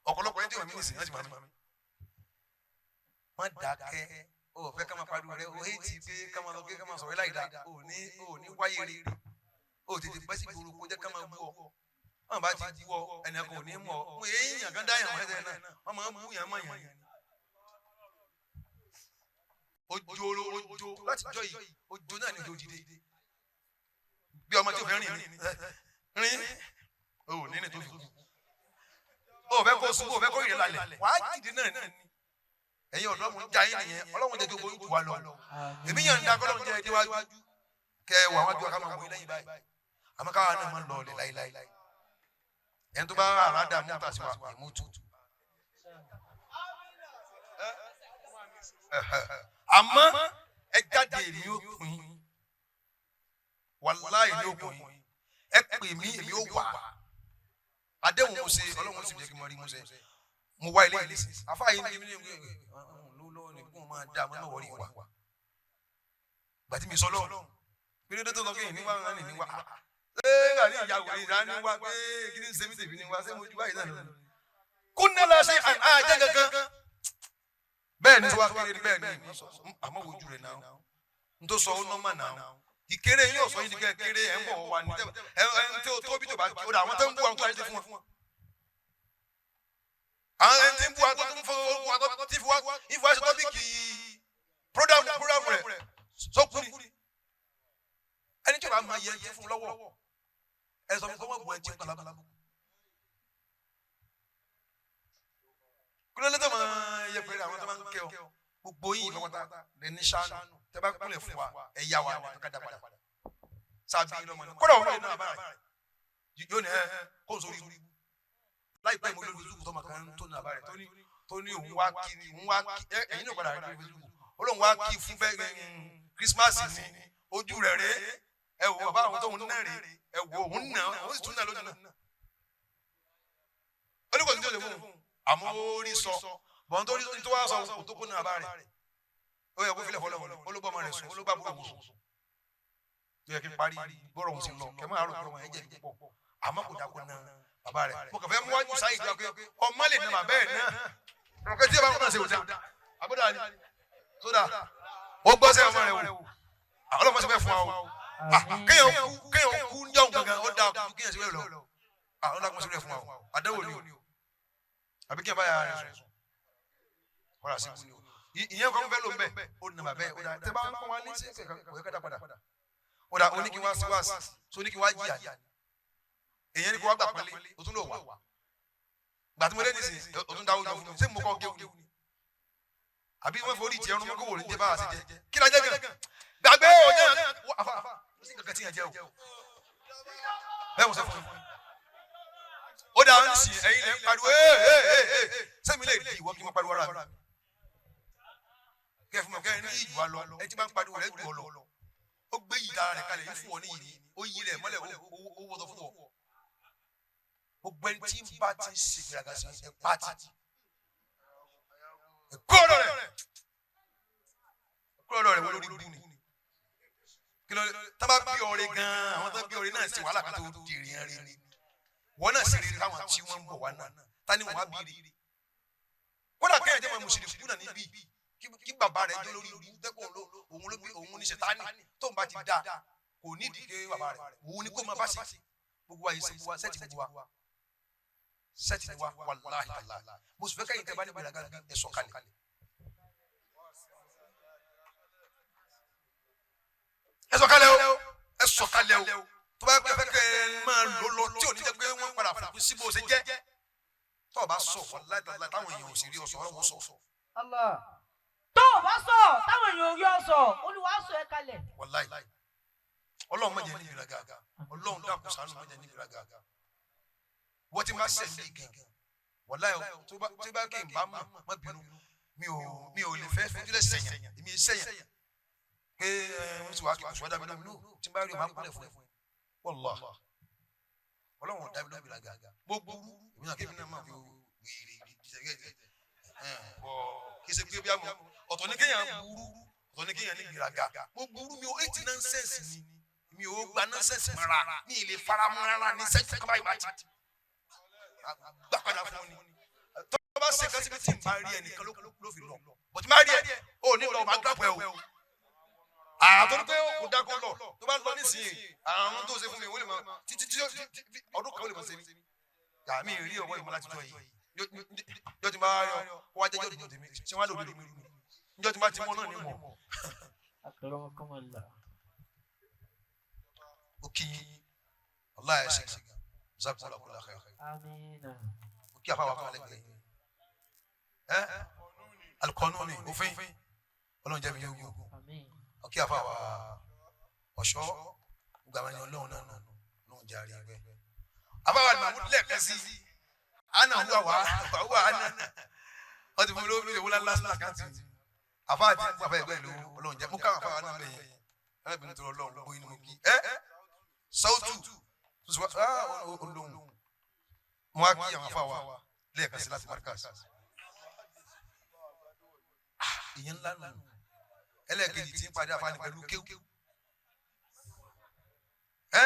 ọ̀pọ̀lọpọ̀ ẹni tí ò mọ̀ mí nísì wọ́n ti mọ̀ mí. Má dákẹ́ o fẹ́ ká máa pariwo rẹ o hate pé ká máa lọ pé ká máa sọ̀rọ̀ láì dáa o ní o ní wáyé rí o tètè bẹ́ sí gbòòrò kó jẹ́ ká máa bú ọ wọn bá ti bú ọ ẹnìkan kò ní mọ̀ ọ mo èyí yàn kán dá yàn wọ́n ẹsẹ̀ náà wọ́n máa ń bú yàn mọ̀ yàn. Ojo ojo láti jọ yìí ojo náà ni ojo dìde bí ọmọ tí o fẹ́ rìn rìn o ò ní ní tó fi kú o fẹ́ kó sùn o fẹ́ kó rìn lálẹ́ wàá dìde náà ní ẹ̀yin ọ̀dọ́ mo ń ja yín nìyẹn ọlọ́run jẹ́ kí o jù wá lọ èmi yàn ń da kọ́lọ́run jẹ́ déwájú kẹ wà wájú ká máa wọ lẹ́yìn báyìí àmọ́ káwa náà máa ń lọ ọ̀lẹ̀ láíláí ẹni tó bá rà á dà mú tàṣí wa èmú tutù. Àmọ́ ẹ jáde èmi ò kún yín wàláhì èmi ò kún yín ẹ pè mí èmi ò wà á Àdéhùn mo ṣe, Ọlọ́run sì jẹ́ kí n mọ rí mo ṣe. Mo wá ilé ilé sí. Àfa yìí ní ní lọ́wọ́ ni kó máa dá àmọ́ náà wọlé wà. Gbàtí mi sọ lọ́wọ́. Pé ló dé tó sọ kéyìn níwá ń rìn níwá. Ṣé àní ìyàwó ìyá níwá pé kí ni ṣe mí tèmi níwá ṣé mo ju báyìí náà lọ. Kúnlẹ̀ la ṣe àjẹ́ gangan. Bẹ́ẹ̀ ni wá kéré bẹ́ẹ̀ ni àmọ́ wojú rẹ̀ náà. N tó sọ ó nọ́mà náà. Ìkéré yín ọ̀sán yìí ni kẹ́ kéré ẹ̀ ń bọ̀ wá ní ẹ̀ ń tó tóbi tó bá kí ó dà àwọn tó ń bú àwọn tó ń fún wọn. Àwọn ẹni tí ń bú àwọn tó ń fún wọn tó ti fi wá ìfọ̀ ẹ̀ṣẹ̀ tọ́bíkì pródámù rẹ̀ sókùnrin. Ẹni tí ó bá máa yẹ ẹ fún lọ́wọ́ ẹ sọ fún kọ́ mọ́ bu ẹ tí ń palaba. Kúlẹ̀ lẹ́tọ̀ máa yẹ pẹ̀lú àwọn tó máa ń kẹ́ ọ gbogbo yìí lọ́wọ́ta lè ní sànù tẹ́ bá kúnlẹ̀ fún wa ẹ yá wa ní ká dá padà sábì lọ́mọ ní kódà òun lè ná àbára yóò ní ẹ kó n sórí ibú láìpẹ́ mo lórí Facebook tọ́mọ kan tó ní àbára rẹ̀ tó ní òun wá kí òun wá kí ẹ̀yin náà padà rí lórí Facebook ó lóun wá kí fún fẹ́ Christmas ní ojú rẹ̀ rẹ̀ ẹ wò bàbá àwọn tóun náà rè ẹ wò òun náà òun sì tún náà lójú náà ó ní kò sí tó lè fún un àmọ́ ó rí sọ bọ̀n tó rí tó wá sọ kò tó kó ní àbá rẹ̀ ó yẹ kó filẹ̀ fọlọ́ ó ló bọ́ ọmọ rẹ̀ sùn ó ló bá búrò òun sùn tó yẹ kí n parí bọ́rọ̀ òun sì lọ kẹ́ máa rò pé ọmọ yẹn jẹ́ púpọ̀ àmọ́ kò dákó ná bàbá rẹ̀ mo kàn fẹ́ mú wájú sáyé ìgbà pé ọmọ lè ná bàbá ẹ̀ náà rọ̀kẹ́ tí ẹ bá wọn náà ṣe òdà àbúdá ni sódà ó gbọ́ sẹ́ ọmọ rẹ̀ wò àwọn ọlọ́mọ sì fẹ́ fún wa o kéèyàn kú ń jọ̀hún gangan ó dáa kú kéèyàn sì fẹ́ lọ àwọn ọlọ́mọ sì fẹ́ fún wa o àdánwò ni o àbí kéèyàn bá yàrá rẹ̀ sùn kọ́ra sí kú ni o ìyẹn kan fẹ́ ló ń bẹ̀ ó nà bàbẹ́ ó dà tẹ́ bá ń pọ́n wá ní sí kò yẹ ká dá padà ó dà oníkí wá sí wá sí so oníkí wá jìyà èyàn ní kó wá gbà pọ́nlé o tún lò wá gbà tí mo dé nísìnyí o tún dáwọ́ jọ fún mi ṣé mo kọ́ géwu ni àbí wọ́n forí jẹ ọrùn mọ́kò wò ní jẹ bá a ṣe jẹ kí la jẹ gan gbàgbé o jẹ àfa ó sì kankan tí yẹn jẹ o bẹ́ẹ̀ mo sọ fún mi ó dà ń sìn ẹ̀yin lẹ́ ń pariwo ee ee ee sẹ́mi lè di ìwọ kí wọ́n pariwo ara mi kẹ́ fún mi kẹ́ ní ìjù wa lọ ẹ ti máa ń pariwo rẹ jù ọ lọ ó gbé yìí dára rẹ kalẹ̀ yìí fún ọ ní yìí ó yí rẹ mọ́lẹ̀ ó wọ́tọ̀ fún ọ gbogbo ẹni tí ń bá ti ń ṣe ìgbéraga sí ẹ pàtì ẹ kúrò lọ́dọ̀ rẹ kúrò lọ́dọ̀ rẹ wọ́n lórí bú ni kí ló tá bá bí ọ̀rẹ́ gan-an àwọn tó bí ọ̀rẹ́ náà ṣe wàhálà kan tó dèrè ẹ̀ rẹ ni wọn náà sì rí táwọn tí wọ́n ń bọ̀ wá náà ta ni wọ́n á bí rí kódà kéèyàn jẹ́ mọ́ mùsùlùmí kú náà níbí kí bàbá rẹ̀ jẹ́ lórí ibú tẹ́kọ̀ òun ló bí òun ní sẹ̀tánì tó ń bá ti da kò ní ìdíje bàbá rẹ̀ òun ni kó máa bá ṣe gbogbo wa yìí ṣe gbogbo wa sẹ́ẹ̀tì gbogbo wa sẹ́ẹ̀tì ni wa wàláhì tàlá mo sì fẹ́ kẹ́yìn tẹ́ bá ní gbèrágà ẹ̀ sọ̀ kalẹ̀. Ẹ sọ̀ kalẹ̀ o, ẹ sọ̀ kalẹ̀ o, tó bá fẹ́ kẹ́ ẹ máa lò lọ tí ò ní jẹ́ pé wọ́n padà fòpin sí bó ṣe jẹ́ tó o bá sọ wàláhì tàlá táwọn èèyàn ò sì rí ọ̀sọ̀ ọ̀rọ̀ wọn sọ. Allah. Tó o bá sọ táwọn èèyàn ò rí ọ sọ, Olúwa sọ ẹ kalẹ̀. Wàláhì Ọlọ́run má jẹ́ ní ìgbéraga, Ọlọ́run dákun ṣàánú má jẹ́ ní ìgbéraga. Wọ́n ti máa ṣẹ̀ mí gan wàláhì tó bá kí n bá mọ̀ má bínú mi ò lè fẹ́ fojúlẹ̀ sẹ̀yàn èmi sẹ̀yàn pé wọ́n sì wá kí kò sọ́dá mi lóhùn tí n bá rí o máa ń kúnlẹ̀ fún ẹ wàláhì Ọlọ́run dá mi lóhùn ìgbéraga mo burú èmi náà kébì náà máa fi wèrè kí ṣe pé bí a mọ̀ ọ̀tọ̀ ní kéèyàn burú ọ̀tọ̀ ní kéèyàn ní ìgbéraga mo burú mi ò eighty nonsense ni mi ò gba nonsense mara mi ì lè fara mọ́ rárá ní sẹ́jú kaba ìbá ti gbà padà fún ni tó bá ṣe kan síbi tí n bá rí ẹnìkan ló fi lọ bó ti má rí ẹ ò ní lọ máa gbàgbọ́ ẹ o àtọ́ni pé kò dákọ́ lọ tó bá lọ nísìnyí àwọn tó ṣe fún mi wọ́n lè mọ títí tí ọdún kan ó lè mọ ṣe mí yàrá mi rí ọwọ́ ìmọ̀ láti jọ yìí yọ ti máa yọ kó wá jẹjọ dùn tèmi ṣé wọn á lò lórí mi njọ tí máa ti mọ náà ní mọ. Akramakumullah. Ó kí Allah ẹ ṣe gan zakola kula xẹ. Amina. Ó kí àfàwà kan lẹ́gbẹ̀ẹ́ ẹ alikọnu ni òfin Ọlọ́run jẹ́ mi yóò gùn. Àmín. Ó kí àfàwà ọ̀ṣọ́ gbogbo àwọn ẹni Ọlọ́run náà nù lóun jẹ́ àrí ẹgbẹ́. Àfàwà Mahmud lẹ́ẹ̀kan sí ana huwa wa huwa ana wọ́n ti fún mi lówó mi lè wúlá lásán àkáǹtì àfa àti àfa ẹgbẹ́ ìlú Ọlọ́run jẹ́ mú káwọn àfa náà bẹ̀yẹn ẹlẹ́bìnrin tó Ọlọ́run bóyin ni mo kí ẹ sọ́ọ̀tù olóhùn Mo wá kí àwọn afáwa lẹ́ẹ̀kan sí láti Markaz. Ìyẹn ńlá nù. Ẹlẹ́ẹ̀kejì tí ń padà afáàní pẹ̀lú kéwù. Ẹ́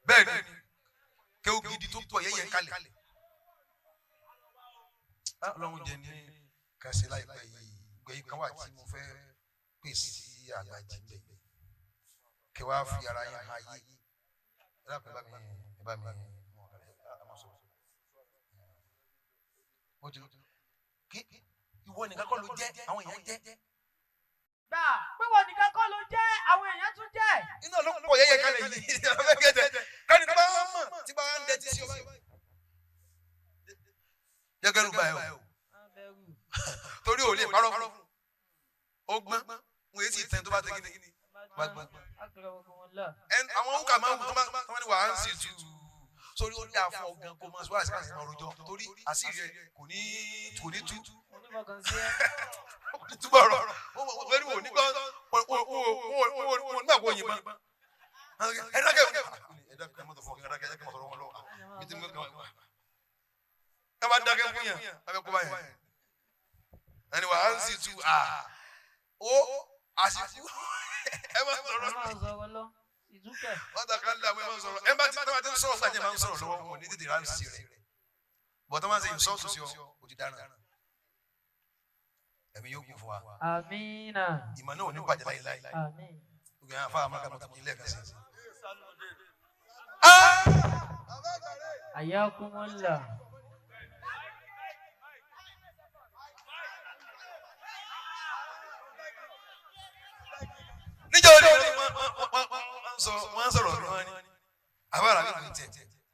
bẹ́ẹ̀ ni kéwù gidi tó pọ̀ yẹ́yẹ́ kalẹ̀. Ọlọ́run jẹ ní kàṣẹ láìpẹ́ yìí gbẹ̀yìn kan wà tí mo fẹ́ pè sí àgbàjì bẹ́ẹ̀ kí wàá fi ara yín hàn ayé ẹ dákun ẹ bá mi kí ìwọ nìkan kọ́ ló jẹ́ àwọn èèyàn jẹ́. Gbà pé wọ́n nìkan kọ́ ló jẹ́ àwọn èèyàn tún jẹ́. Iná ló pọ̀ yẹ́yẹ́ kalẹ̀ yìí káni tó bá ń mọ̀ tí bá ń dẹ́tí sí ọ báyìí. Jẹ́gẹ́rù báyìí o torí ò lè parọ́ fún ó gbọ́n wọ́n èsì tẹ̀ tó bá tẹ́ kíni gbàgbọ́n. Àwọn wúkà máa ń wù tó máa ní wà á ń sì tù sórí ó dáa fún ọgàn kó máa sọ àṣìṣe àṣìṣe máa rojọ́ torí àṣírí rẹ kò ní tú kò ní túbọ̀ rọ̀ wọ́n wò nígbà wọ́n nígbà kó yìnbọn. Ẹ dákẹ́ ẹ dákẹ́ mọ́tò fọ́ ẹ dákẹ́ ẹ dákẹ́ mọ́tò wọn lọ ẹ bá dákẹ́ fún yàn ẹ bẹ kó bá yàn ẹni wà á ń sì tu à ó àṣìkú ẹ má sọ̀rọ̀ lọ. Wọ́n ta ká lé àwọn ẹ má sọ̀rọ̀ ẹ bá ti tọ́ bá ti ń sọ̀rọ̀ gbàjẹ́ máa ń sọ̀rọ̀ lọ́wọ́ wọn ní tètè rántí rẹ̀ bọ̀ tó máa ń ṣe ìsọ́ọ̀tù sí ọ kò ti dáná ẹ̀mí yóò kún fún wa. Àmínà. Ìmọ̀ náà ò ní bàjẹ́ láyéláyé. Àmín. Gbogbo yẹn afáàmọ́ kàmọ́ tó ilé ẹ̀ka sí. Ayakumullah. Níjọ́ ní wọ́n sọ̀rọ̀ bí wọ́n ní àbára mi kò tẹ̀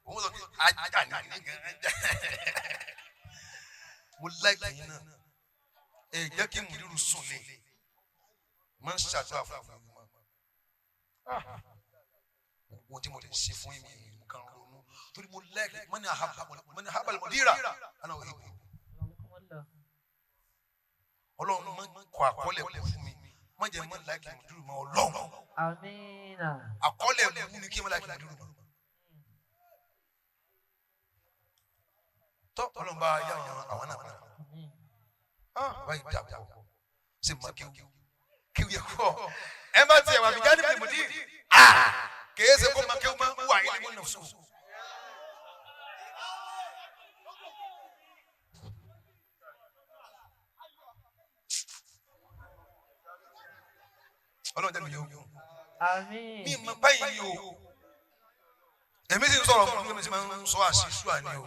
òun sọ pé ajá ní gan-an mo láìpẹ́ yín náà ẹ jẹ́ kí mùdírù sùn lé máa ń ṣàdúrà fún mi ohun tí mo lè ṣe fún mi mo kàn ronú torí mo láìpẹ́ mọ́ni àhábà mùdírà àná òye kù ọlọ́run máa ń kọ àkọọ́lẹ̀ kù fún mi má jẹ́ mọ́ láìkì mùdírù mọ́ ọlọ́run. Àmínà. Àkọọ́lẹ̀ bú ni kí n má láìkì mùdírù mọ́. Tọ́ ọlọ́run bá yá àwọn náà padà. Báyìí dàpọ̀ ṣe mọ kéwù kéwù yẹ kọ́ ẹ má tiẹ̀ wà mí jáde bí mùdí kèé ṣe kó ma kéwù má wà ilé mọ́ nàfṣù. Ọlọ́run jẹ́ mi yóò. Àmín. Mi mọ báyìí o. Èmi sì ń sọ̀rọ̀ fún mi, mi sì máa ń sọ àṣìṣú àní o.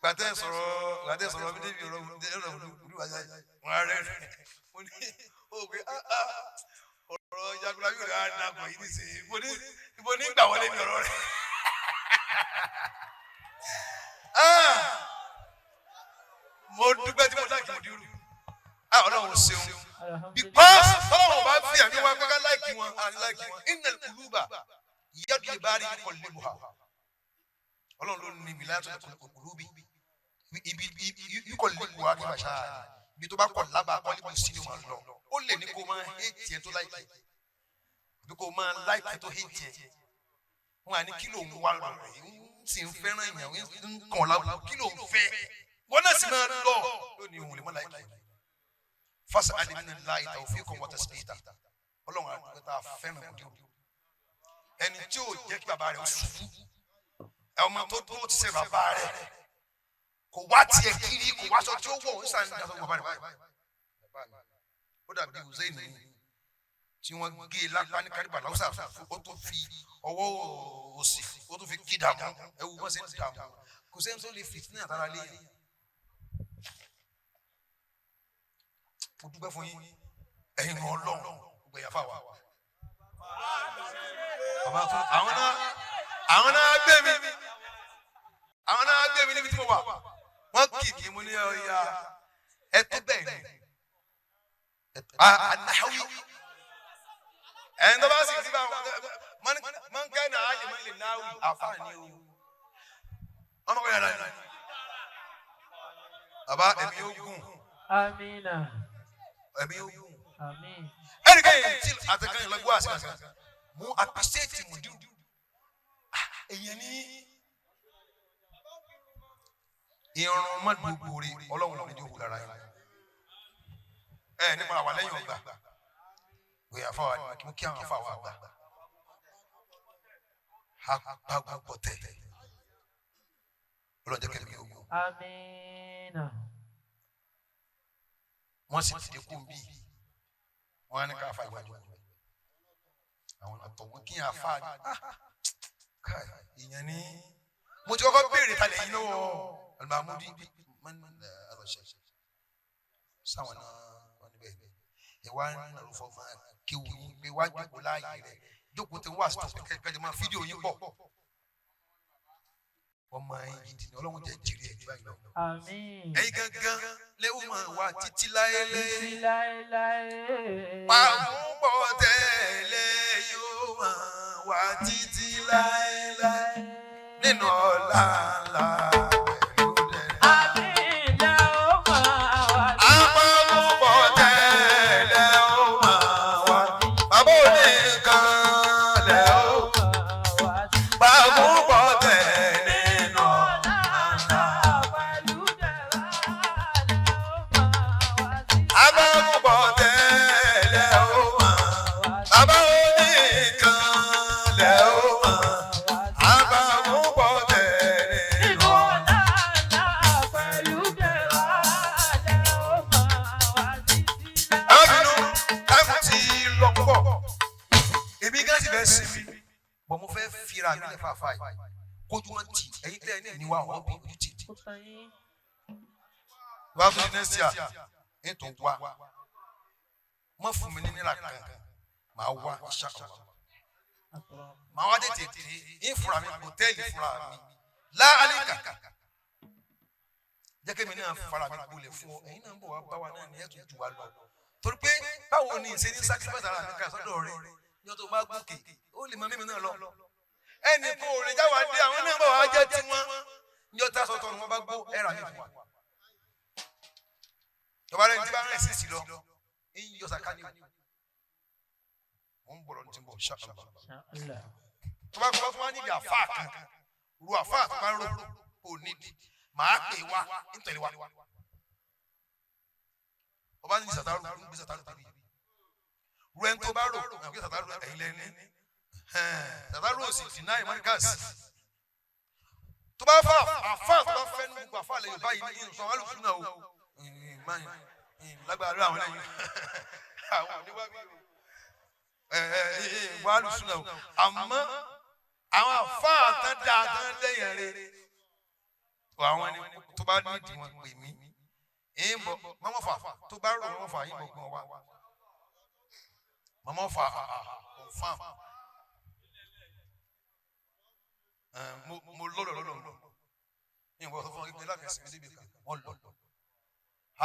Gbàtẹ́ sọ̀rọ̀ mi débi ọ̀rọ̀ wọn rẹ̀ mo ní òkè ọ̀rọ̀ jagunlabi rẹ̀ á dàpọ̀ yìí nísìnyí. Mo ní gbà wọlé mi ọ̀rọ̀ rẹ̀. Mo dúpẹ́ tí mo dá kí mo dúró. Ọlọ́run ṣeun. Because ọlọ́run bá fi àmì wa gbẹ́gá láìkí wọn àní láìkí wọn innal quluba yadu bari yuqallibuha ọlọ́run ló ní ibi láti qulubi ibi yuqallibuha kí bàṣà ibi tó bá kọ̀ lábàá kọ́líbù sí ni wọn lọ ó lè ní kó máa hate ẹ tó láìkí àbí kó máa láìkí tó hate ẹ wọn àní kí ló ń wá lọ rẹ ń sì ń fẹ́ràn èèyàn ń kàn lábùkù kí ló ń fẹ́ wọn náà sì máa lọ lónìí òun lè má láìkí fasa alimina layi tawfiqan wa tasbita ọlọ́run àdúgbò tá a fẹ́ràn mọdé o ẹni tí yóò jẹ́ kí bàbá rẹ̀ ó ṣubú ọmọ tó tó ti ṣe bàbá rẹ̀ kò wá tiẹ̀ kiri kò wá aṣọ tí ó wọ̀ ó sàn ní aṣọ bàbá rẹ̀ báyìí ó dàbí Hussein tí wọ́n gé e lápá ní kárìbà láwùsà ó tó fi ọwọ́ òsì ó tó fi kí dààmú ẹwù wọ́n ṣe ń dààmú kò sẹ́ni tó lè fìtínà àtàrà lé yẹn. Mo dúpẹ́ fún yín ẹ̀yin ní ọlọ́run gbẹ̀yà fáwa. Àwọn náà gbé mi àwọn náà gbé mi níbi tí mo wà wọ́n kì í mo ní ọ̀ya ẹ tó bẹ́ẹ̀ ni anáwí ẹ̀yin tó bá sì ti bá wọn kẹ́ náà á lè mọ́ lè náwí àfààní o ọmọ kọ́ yàrá ni bàbá ẹ̀mí yóò gùn. Amina. Ẹ̀mí yóò gùn. Àmín. Ẹnìkan yìí tí àtẹkàn yìí lọ́gbọ́ àṣìkàṣìkà mo appreciate mùdíù èèyàn ní Irun mọ́dúgbòrè ọlọ́run ní jókòó lára yẹn. Ẹ nípa wà lẹ́yìn ọgbà. Òye àfáwà ni mo kí àwọn àfáwà gbà. Apagun tẹ̀. Ọlọ́run jẹ́ kẹ́mi ogun. Amina. Wọ́n sì dìde kú bí. Wọ́n á ní ká àfa ìwájú. Àwọn àtọ̀wọ́n kí àfa káì ìyẹn ní. Mo ti kọ́kọ́ béèrè talẹ̀ yín lọ́wọ́ Al-Mahmudi man arọ̀ṣẹ́. Sáwọn náà wọ́n ní bẹ́ẹ̀ ẹ wá ń nàró fọ́ máa kéwù yín pé wá jókòó láàyè rẹ̀ jókòó tí wọ́n wá sí kẹ́kẹ́ máa fídíò yín pọ̀. Wọ́n máa ń yí dìní ọlọ́run jẹ́ jèrè ẹ̀ nígbà yìí lọ. Àmín. Ẹ̀yin gangan lẹ́wọ̀n máa wà títí láéláé. Títí láéláé. Pàmùpọ̀ tẹ́lẹ̀ yóò máa wà títí láéláé nínú ọ̀la ńlá pẹ̀lú dẹ̀ra. Àmín lẹ́ ó máa wà. Àpamọ́pọ̀ tẹ́lẹ̀ ó máa wà. Bàbá òní kan lẹ̀ ó. Pàmùpọ̀ tẹ́lẹ̀ nínú ọ̀la ńlá. Àpamọ́pọ̀ tẹ́lẹ̀ ó máa. Bàbá òní kan lẹ̀ ó máa. Àpamọ́pọ̀ tẹ́lẹ̀ nínú ọ̀la. Àbínú táìmù ti lọ púpọ̀. Èmi gán sì fẹ́ sinmi. Bọ̀ mo fẹ́ fira mi lẹ́fà fà yìí. Kójú wọn tì ẹ̀yin tẹ́ ẹ ní ìníwá ọ̀hún bí ojú tì. Wá fún mi next year, ètò wa. Má fún mi ní náírà kan, màá wá insha Allah. Màá wá tètè dé, ń fúnra mi, hòtẹ́ẹ̀lì fúnra mi. Láàlíkà. Jẹ́ kí èmi náà fara mi gbolẹ̀ fún ọ, ẹ̀yin náà ń bọ̀ wá bá wa náà ní ẹ̀tún jù wá lọ. Torí pé báwo ni ìṣe ní sacrifice ara mi kà sọ́dọ̀ rẹ ní ọjọ́ tó bá gòkè ó lè mọ mímu náà lọ. Ẹnì kan ò lè jáwá dé àwọn náà bọ̀ wá jẹ́ tiwọn. Ní ọjọ́ tá a sọ tọrọ wọn bá gbó ẹ̀rà mi fún wa. Ìjọba rẹ̀ ti bá rẹ̀ sí sí lọ, ń yọ sàkání o. Mo ń bọ̀ lọ́dún tí ń bọ̀ ṣáà. Tó bá kọ́ fún wa níbi àfáà kan, ru àfáà tó bá rò kò nídìí, màá pè wá nítorí wa. Ọba ní sàtàrù ń gbé sàtàrù tẹ̀lé. Ru ẹni tó bá rò, àwọn gbé sàtàrù ẹ̀yin lẹ́ni. Sàtàrù ò sì deny Mọ́ríkàs. Tó bá fà àfáà tó bá fẹ́ ní gbogbo àfáà lẹ́yìn báyìí ní ìsọ̀ wọn lùsùn náà o. Lágbára lórí àwọn lẹ́yìn. Àwọn oníwà bí o. Wà lùsùn náà o. Àmọ́ àwọn àfáà tán dáa tán lẹ́yìn rẹ̀. Àwọn ẹni tó bá nídìí wọn pè mí. Ìyìnbọn mọ́mọ́ fà tó bá rò mọ́mọ́ fà yìnbọn gbọ́n wa. Mọ́mọ́ fà confam. Mo lọ́dọ̀ lọ́dọ̀ lọ. Ìyìnbọn sọ fún wọn pé láti ẹ̀sìn mi síbi kan wọ́n lọ.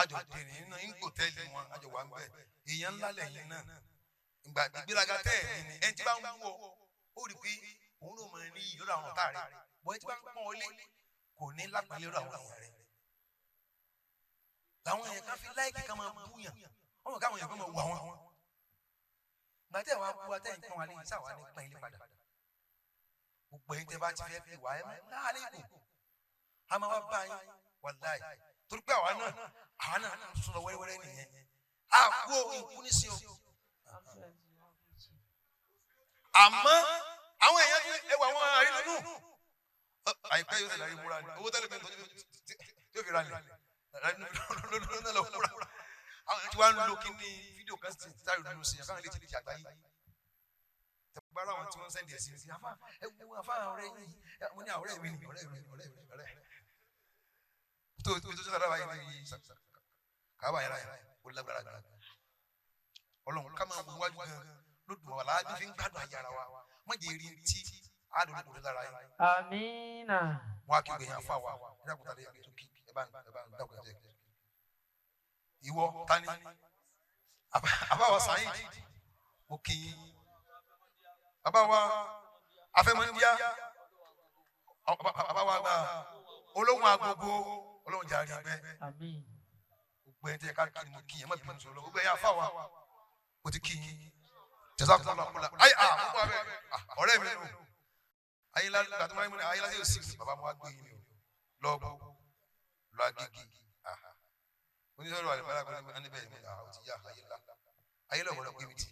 Àjọ dèrè iná ń gbòtẹ́ẹ̀lì wọn àjọ wà ń bẹ̀. Èèyàn ńlá lẹ́yìn náà. Ìgbà ìgbéraga tẹ́ ẹ̀ ní ni ẹni tí bá ń wọ ó rí i pé òun ló mọ ní iyì lọ́dọ̀ àwọn ọ̀tá rẹ̀. Bọ́ ẹni tí bá ń pọ́n ọ lé kò ní lápẹ́lẹ́ lọ́dọ̀ àwọn èèyàn rẹ̀. Làwọn èèyàn kan fi láìkì kan máa bú yàn wọn mọ̀ káwọn èèyàn kan máa wù àwọn. Gbàtẹ́ wa bú wa tẹ́yìn pọ́n wa lé sáwa ní pọ́n ilé padà. Gbogbo ẹ̀yin tẹ́ bá ti fẹ́ fi wà ẹ́ máa láàlẹ́ ìkù. A máa wá bá yín wàláì. Torí pé àwa náà àwa náà ń sún lọ wẹ́rẹ́wẹ́rẹ́ nìyẹn. A kú ìkú nísìn o. Àmọ́ àwọn èèyàn tún ẹwà àwọn àrínú. Àìpẹ́ yóò sì láyé múra ni. Owó tẹ́lẹ̀ mi tọ́jú tí ó fi ra lẹ̀. Lọ́nà lọ múra. Àwọn èèyàn ti wá ń lo kíní fídíò kan sí sáré nínú sí yàn káwọn ilé ti di àgbáyé. Tẹ̀gbára àwọn tí wọ́n ń sẹ́ndì ẹ̀ sí sí. Afá ẹ wo afá ọ̀rẹ́ yìí. Mo ní ọ̀rẹ́ mi ni ọ̀rẹ́ mi ni ọ̀rẹ́ mi ni ọ̀rẹ́ mi. Tó tó tó sára báyìí ní kábà yẹn láyà ó lágbára gan. Ọlọ́run ká máa wo wájú gan ló dùn wà láàbí fi ń gbádùn ayé ara wa. Má jẹ́ eré tí àdùn kò lára yẹn. Amina. Wọ́n á kí gbẹ̀yìn afá wa. Ẹ dákun tàbí ẹ tó kí ẹ bá ń dákun ẹ jẹ́. Ìwọ tani àbáwá Saheed mo kì í àbáwá afẹmọdíá àbáwá gba olóhùn agogo olóhùn jàre gbẹ Àmín. gbogbo ẹni tẹ ká kí ni mo kì í ẹ má bínú sọ̀rọ̀ gbogbo ẹ̀yin afá wa mo ti kì í jazakumullahu ayi ah mo bọ abẹ ọ̀rẹ́ mi nù ayélujára gbàtúmọ̀ ayélujára ayélujára yóò sì bàbá mo wá gbé yín ni o lọ bọ Lọ Agége. Oníṣòro àlùbárà kan ní bẹ́ẹ̀ ni àwọn ti yá ayé ńlá. Ayé lọ́wọ́ lọ gbé mi tì.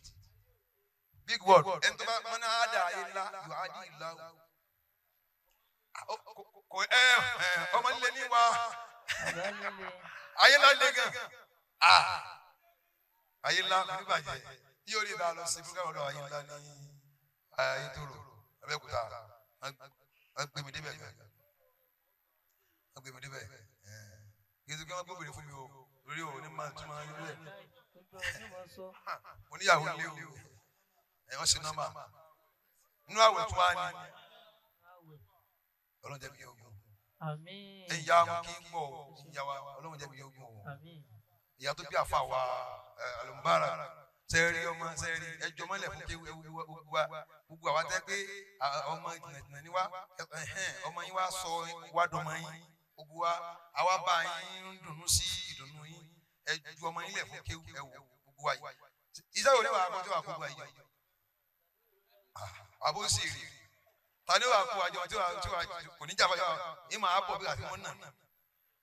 Big word. Ẹni tó bá mọ́ná á dà ayé ńlá, yóò á di ìlà o. Kò ẹ ọmọ líle ní wa. Ayé ńlá le gan. Ayé ńlá kò ní bàjẹ́. Yóò rí ìdá lọ sí fúnkẹ́ ọ̀dọ̀ ayé ńlá ní Ayétòrò, Abẹ́òkúta. Wọ́n gbé mi débẹ̀ gan. Wọ́n gbé mi débẹ̀. Kí ẹ tó kí wọ́n gbóbìnrin fún mi o. Lórí o ní máa tún máa ń rẹ̀. Mo níyàwó lé o. Ẹ wọ́n ṣe nọ́mbà. Inú àwẹ̀ tún wá ní. Ọlọ́run jẹ́ mi yóò gùn. Àmín. Ìyá wọn kì í gbọ́ ìyá wa Ọlọ́run jẹ́ mi yóò gùn o. Àmín. Ìyá tó bí àfa wa àlùmbára sẹ́ẹ̀rì ọmọ sẹ́ẹ̀rì ẹjọ́ mọ́lẹ̀ fún kéwú gbogbo àwa tẹ́ pé ọmọ jìnnàjìnnà ni wá, ọmọ yín wá sọ wá dọmọ yín, gbogbo wa àwa bá yín ń dùnnú sí ìdùnnú yín, ẹjọ́ ọmọ yín lẹ̀ fún kéwú ẹwò gbogbo wa yìí. Iṣẹ́ wo ni wàá kọ́ tí wàá kó gbogbo wa yìí? Àbó sì rí ta ni wàá kó àjọ tí wàá kò ní jàmbá yìí máa bọ̀ bí àfi wọn nà.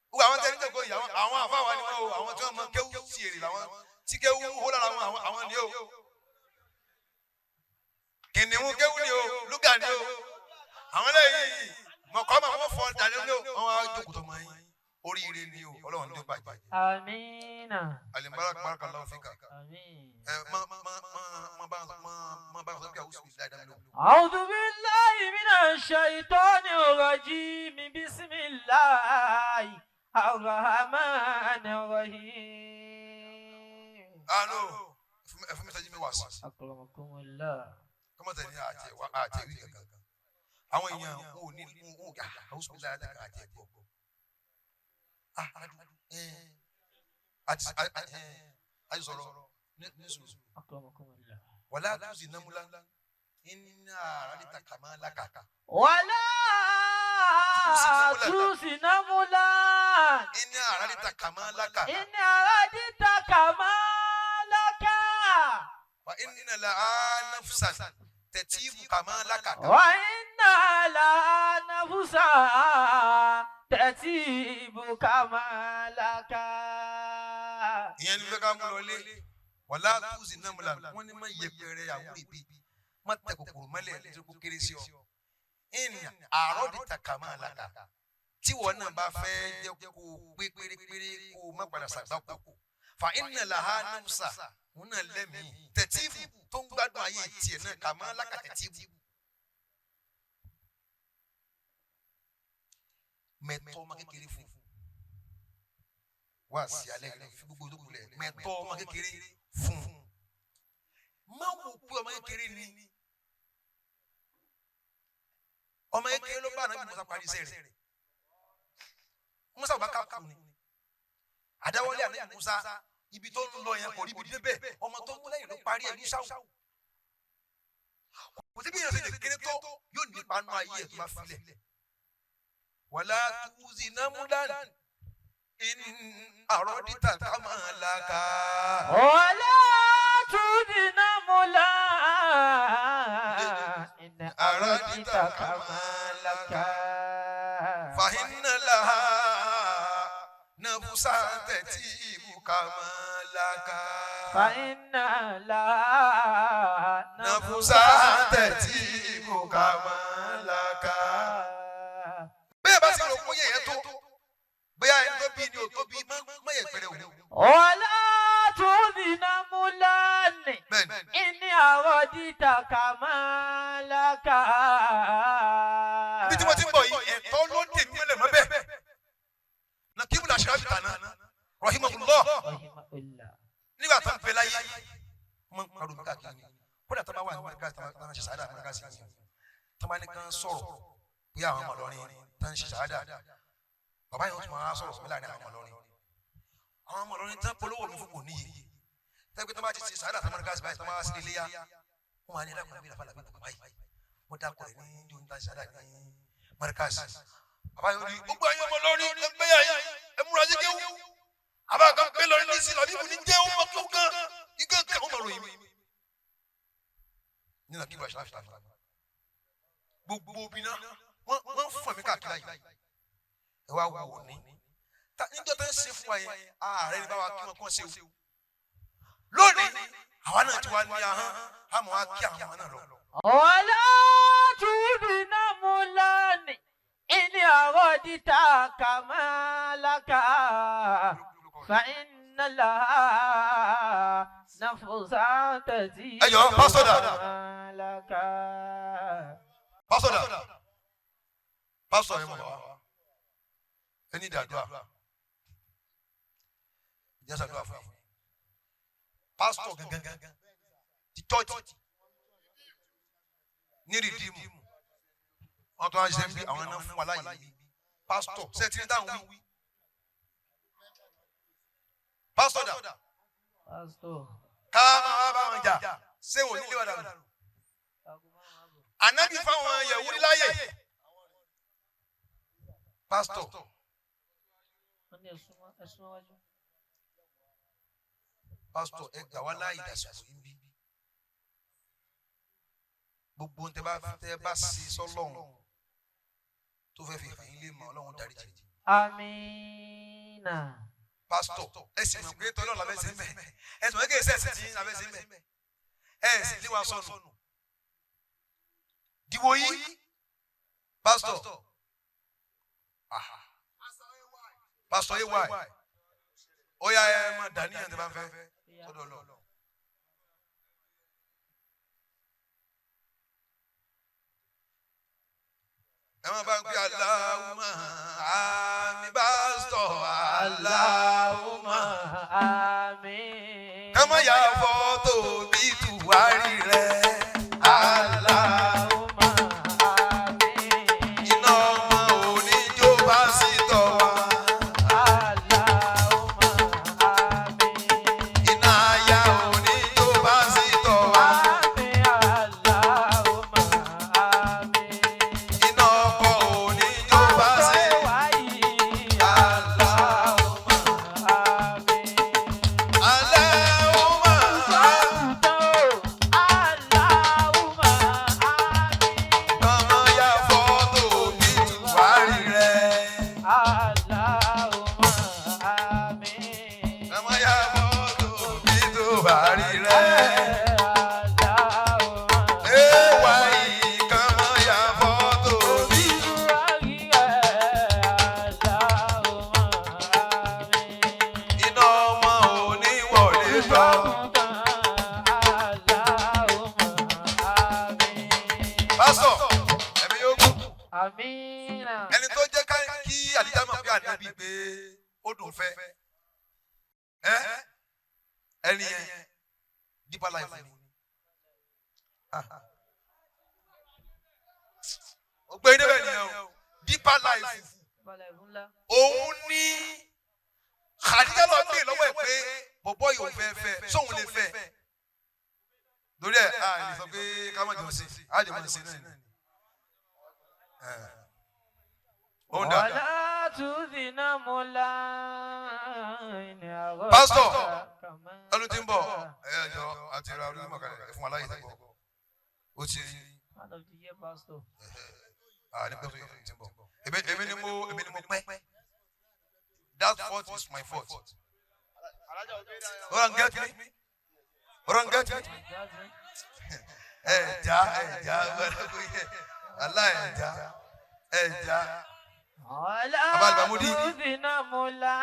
Gbogbo àwọn tẹ́lẹ̀ tẹ́lẹ̀ kó yìí àwọn àfáwà ni wọ́n o, àwọn tí wọ́n mọ kéwú sí èrè làwọn tí kéwú hó lára wọn àwọn ni o. Kìnìún kéwú ni o, lúgà ni o. Àwọn lẹ́yìn mọ̀kọ́ máa wọ́n fọ dàní ni o, wọ́n wá jókòó tó máa yín. Oríire ni o, Ọlọ́run ní ó bàjẹ́. Àmín. Alimbara barakallahu fika. Àmín. Ẹ má má má má bá má má bá sọ pé àwọn oṣù ìlà ìdámi lò. أعوذ بالله من الشيطان الرجيم بسم الله الرحمن الرحيم. Àánú ẹ fún mi sẹ́jú mi wá sí. أكرمكم الله. Kọ́mọ̀tẹ̀ ní àti ẹ̀wà àti ẹ̀wí kankan. Àwọn èèyàn wọn ò ní wọn ò àwọn oṣù ìlà ìdámi àti ẹ̀gbọ́. Àti àti sọ̀rọ̀ ní sùúrù. أكرمكم الله. Wàlá tuzi námúlá iná àràlítà kàmá lákàkà. ولا تؤذي نملا Iná àràlítà kàmá lákàkà. إن أردت كمالك Wà iná là á náfùsàn tẹ̀tíìbù kàmá lákàkà. وإن لها نفسا تتيب كمالك. Ìyẹn ní fẹ́ ká mú lọ lé. Wàlá tuzi námúlá wọ́n ní má yẹpẹrẹ àwúrẹ̀ bí má tẹ kòkòrò mọ́lẹ̀ nítorí kó kéré sí ọ. Iná àròdìtà kàmá lákàkà. Tí wọn náà bá fẹ́ jẹ́ kó o pé pérépéré kó o má padà sàgbákò. Fa iná là á náfùsà wọn náà lẹ́mìí tẹ̀tíìbù tó ń gbádùn ayé tiẹ̀ náà kàmá lákà tẹ̀tíìbù. Mẹ̀tọ́ ọmọ kékeré fún wá sí alẹ́ yìí fi gbogbo tó kulẹ̀ mẹ̀tọ́ ọmọ kékeré fún má wò pé ọmọ kékeré ni ọmọ kékeré ló bá ànábì Musa parí iṣẹ́ rẹ̀. Musa ò bá ká kú ni àdáwọlé ànábì Musa ibi tó ń lọ yẹn kò ríbi débẹ̀ ọmọ tó ń lẹ́yìn ló parí ẹ̀ ní sáwù. Kò sí bí èèyàn ṣe lè kéré tó yóò nípa nú ayé ẹ̀ tó bá filẹ̀. Wàlá tuzi námúlán in àròdìtà kàmálákà. ولا تؤذي نملا إن أردت كمالك Fàhínà làhà nàfúsà tẹ̀tí kàmálákà. فإن لها Nàfúsà tẹ̀tí kàmálákà. Bẹ́ẹ̀ bá sì rò pé yẹ̀yẹ́ tó bóyá ẹni tó bí ni ò tó bí má yẹ pẹrẹ òun. ولا تؤذي نملا Bẹ́ẹ̀ni. إن أردت كمالك. Ibi tí mo ti ń bọ̀ yìí ẹ̀tọ́ ló dè mí mọ́lẹ̀ mọ́bẹ̀. Nàkíbù làṣà bìtà náà rahimahullah رحمه الله. nígbà tó ń bẹ láyé wọ́n máa ń pariwo mi káàkiri ni kódà tó bá wà ní mẹ́ríkà tó máa ń ṣe sàádà mẹ́ríkà sí i tó máa ní kán sọ̀rọ̀ bí àwọn ọmọ Ìlọrin tó ń ṣe sàádà bàbá yẹn ó tún máa sọ̀rọ̀ sí mi láàrin àwọn ọmọ Ìlọrin àwọn ọmọ Ìlọrin tán polówó mi fún kò níye tẹ́gbẹ́ tó bá ti ṣe sàádà tó mẹ́ríkà sí báyìí tó máa sí ilé yá wọ́n máa ní ẹ̀dá kan bí ìlàfà làbí bàbá yìí wọ́n dákọ̀ rẹ̀ ní yóò ń ta sàádà ní mẹ́ríkà sí bàbá yẹn ó ní gbogbo ẹ̀yin ọmọ Ìlọrin ẹgbẹ́ yà ẹ múra sí kéwú àbá kan pé lọrin ní sí làbíbu ní jẹ́ ọmọ tó gan igán kan ọmọ ròyìn mi. Nínú àkíkú àṣà àṣà gbogbo obìnrin wọ́n ń fọ̀ mí káàkiri ayé ẹ wá wò ní. Níjọ́ tó ń ṣe fún wa yẹn, ààrẹ ní bá wa kí wọn kí wọ́n ṣe o. Lónìí àwa náà ti wá ní ahọ́n, àmọ́ wa kí àwọn náà lọ. ولا تبن مولان إن أردت كمالك فإن لها نفسا تزيد Ẹ jọ̀ọ́, pásítọ̀ dà? كمالك. Pásítọ̀ dà? Pásítọ̀ yẹn mọ̀ wá. Ẹni dàdúrà. Ìjà sàdúrà fún yín. Pásítọ̀ gangan ti church ní Redeem. Wọ́n tún wá ṣiṣẹ́ bí àwọn náà fún wa láàyè bí. Pásítọ̀ ṣe ti ní dáhùn wí. Pásítọ̀ dà? Pásítọ̀. Ká máa bá wọn jà. Ṣé wò nílé wa dànù? Ànábì fáwọn Yẹ̀wúdí láyè. Pásítọ̀. Wọ́n ní ẹ̀sùn wájú. Pásítọ̀, ẹ gbà wá láàyè dàsìkò yín bí. Gbogbo ohun tẹ bá ṣe sọ́lọ́run tó fẹ́ fi hàn yín lè mọ̀, Ọlọ́run dáríjì. Amina. Pásítọ̀, ẹ sì mọ̀ pé tọ́lọ́ làbẹ́ sí mẹ́. Ẹ sì mọ̀ pé kí ẹsẹ̀ tí làbẹ́ sí mẹ́. Ẹ sì lé wa sọnù. Dìwò yìí, pásítọ̀. Aha. Pásítọ̀ AY. Ó yá, ẹ máa dàníyàn tẹ bá ń fẹ́ sọ́dọ̀ lọ. Ẹ máa bá ń pè Allahumma àmín, pásítọ̀, Allahumma. Àmín. Ká má yà fọ́tò bí tùwárí rẹ̀. Allahumma àmín. Iná ọmọ oníjó pásítọ̀ wa. Allahumma àmín. Iná aya oníjó pásítọ̀ wa. Àmín, Allahumma àmín. Iná ọkọ oníjó pásítọ̀ wa. Allahumma àmín. Allahumma. Allahumma àmín. Ká má yà fọ́tò bí tùwárí rẹ̀. Allahumma àmín. Ká má yà fọ́tò bí tùwárí rẹ̀. Allahumma Ewa yìí, ká má yà fọ́tò bí. Allahumma àmín. Iná ọmọ oníwọlé tọ́. Allahumma àmín. Pásítọ̀, ẹ̀mí yóò gùn. Amina. Ẹni tó jẹ́ ká kí àdìjá mọ̀ pé ànábì pé ó dùn fẹ́. Ẹ́ ẹni yẹn Deeper Life ni. Ah. Ó gbé débẹ̀ nìyẹn o. Deeper Life. Bọ́lá ìfúnlá. Òun ní Khadija lọ gbé lọ́wọ́ ẹ̀ pé bọ̀bọ́ yìí ò fẹ́ fẹ́, sóun lè fẹ́. Lórí ẹ̀, a lè sọ pé ká má jọ sí, á jọ mọ̀ sí náà ni. Ó ń dà. Wàlá tùdínà múlá. Pásítọ̀, ọdún tí ń bọ̀, ẹ jọ àti ra orí mọ̀kànlá ẹ fún wa láyè tí ń bọ̀. Ó ti Man of the year, pastor. Ní pẹ́ẹ́sì tí ń bọ̀. Èmi ni mo pẹ́. That fault is my fault. Ọ̀rọ̀ ń get me. Ọ̀rọ̀ ń get me. That's me. Ẹ já, ẹ já, alá ẹ já, ẹ já. Wàlá Abal Mahmudi. tùdínà múlá.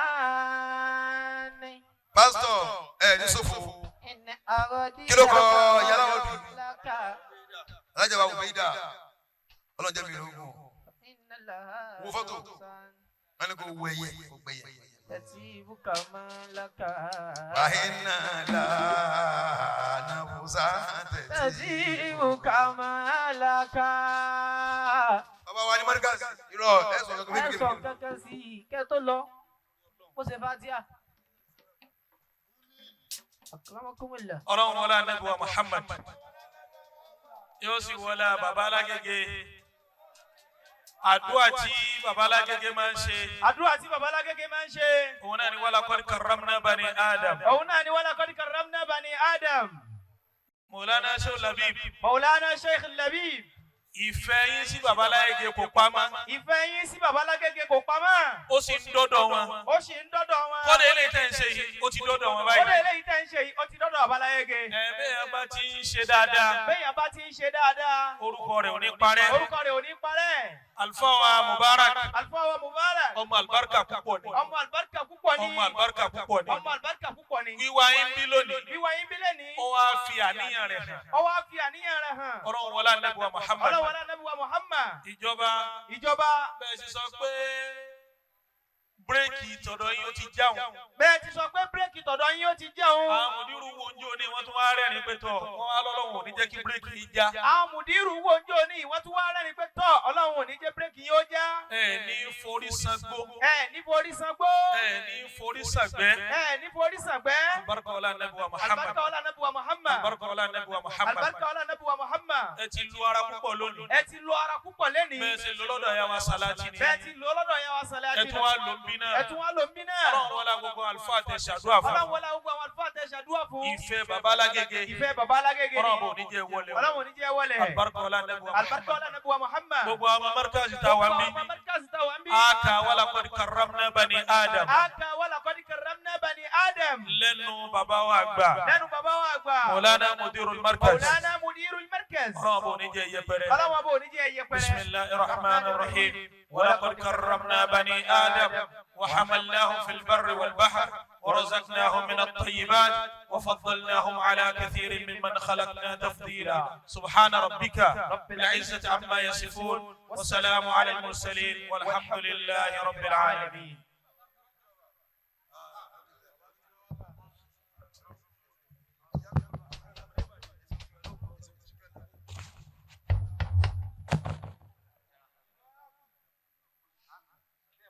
Pásítọ̀, ẹ ní sọ́fò. Kí ló kọ yàrá ọdún? Alájà wa wò dà. Ọlọ́run jẹ́ mi lógún. Wo fọ́tò. Wọ́n ní kò wọ ẹyẹ, kò gbẹ̀yẹ. Wàhínà lànà fúnṣà tẹ̀sí. Bàbá wa ní Mọ́ríkàsì. Irọ́ ẹ sọ̀rọ̀ Ẹ kékeré. sọ kankan sí i kẹ́ tó lọ. Ó ṣe fatia. Akramakumullah. Ọlọ́run wọlé anabi wa Muhammad, yóò sì wọlé baba alágége, àdúrà tí baba alágége máa ń ṣe. Àdúrà tí baba Alágége máa ń ṣe. Òun náà ni wàlá kọ́ni karamna bani Adam. Òun náà ni wàlá kọ́ni karamna bani Adam. Mọ̀lánà Sheikh Labib. Maulana Sheikh Labib. Ìfẹ́ yín sí Babaláyége kò pamọ́. Ìfẹ́ yín sí Babalágége kò pamọ́. Ó sì ń dọ́dọ̀ wọn. Ó sì ń dọ́dọ̀ wọn. Kọ́dà eléyìí tẹ̀ ń ṣe yìí, ó ti dọ́dọ̀ wọn Kódà báyìí. eléyìí tẹ́ ń ṣe yìí, ó ti dọ́dọ̀ Babalágége. Ẹ bẹ́ẹ̀ bá ti ń ṣe dáadáa, Béèyàn bá ti ń ṣe dáadáa, orúkọ rẹ̀ ò ní parẹ́. orúkọ rẹ̀ ò ní parẹ́. Àlùfáà wa Mubarak, Àlùfáà wa Mubarak, ọmọ àlùbáríkà púpọ̀ ni. ọmọ àlùbáríkà púpọ̀ ni. Ọmọ àlùbáríkà púpọ̀ ni. Ọmọ àlùbáríkà púpọ̀ ni. Wíwá yín bí lónìí, Wíwá yín bílẹ̀ ní. ó wá fi àníyàn rẹ̀ hàn. Ó wá fi àníyàn rẹ̀ hàn. Ọlọ́run wọlé Ànábì wa Muhammad. Ọlọ́run wọlé Ànábì wa Muhammad. Ìjọba, Ìjọba, bẹ́ẹ̀ ṣe sọ pé bírèkì tọ̀dọ̀ yín ó ti jáun. Bẹ́ẹ̀ ti sọ pé bírèkì tọ̀dọ̀ yín ó ti jẹun. Àwọn mùdírù wo ń jó ní wọ́n tún wá rẹ́rìn pé tọ̀ wọ́n wá lọ́lọ́run ò ní jẹ́ kí bírèkì yìí já. Àwọn mùdírù wo ń jó ní ìwọ́n tún wá rẹ́rìn pé tọ̀, Ọlọ́run ò ní jẹ́ bírèkì yín ó já. Ẹ ní forí sangbó. Ẹ ní forí sangbó. Ẹ ní forí sàgbẹ́. Ẹ ní forí sàgbẹ́. Àlùbáríkà ọlá Ànábì wa Muhammad. Àlùbáríkà ọlá Ànábì wa Muhammad. Àlùbáríkà ọlá Ànábì wa Muhammad. Àlùbáríkà ọlá Ànábì wa Muhammad. Ẹ ti lu ara púpọ̀ lónìí. Ẹ ti lo ara púpọ̀ lénìí. Bẹ́ẹ̀ ṣe lọ lọ́dọ̀ ya wa Sàláàtì ni. Bẹ́ẹ̀ ti lo lọ́dọ̀ yẹn wa sàlẹ̀ Ẹ àti tún wá lò ń bí náà. Ẹ tún wá lò ń bí náà. Ọlọ́run wọlá gbogbo àlùfáà tẹ ṣàdúrà fún. Ọlọ́run wọlá gbogbo àwọn àlùfáà tẹ ṣàdúrà fún. Ìfẹ́ Babalágége. Ìfẹ́ Babalágége ni. Ọlọ́run bò ní jẹ́ wọlé o. Ọlọ́run ò ní jẹ́ wọlé. Àlùbáríkà ọlá Ànábì wa Àlùbáríkà Muhammad. ọlá Ànábì wa Muhammad. Gbogbo àwọn markazi tá a wà ń bí. Gbogbo àwọn markazi tá a wà ń bí. Aka walaqad karramna bani Adam. Aka walaqad karramna bani Adam. Lẹ́nu bàbá wa àgbà. Lẹ́nu bàbá wa àgbà. Mọ̀lánà Mudirul Markaz. Mọ̀lánà Mudirul Markaz. Ọlọ́run bò ní jẹ́ yẹpẹrẹ. Ọlọ́run bò ní jẹ́ yẹpẹrẹ. بسم الله الرحمن الرحيم. ولقد كرمنا بني آدم وحملناهم في البر والبحر ورزقناهم من الطيبات وفضلناهم على كثير ممن خلقنا تفضيلا. سبحان ربك رب العزة عما يصفون وسلام على المرسلين والحمد لله رب العالمين.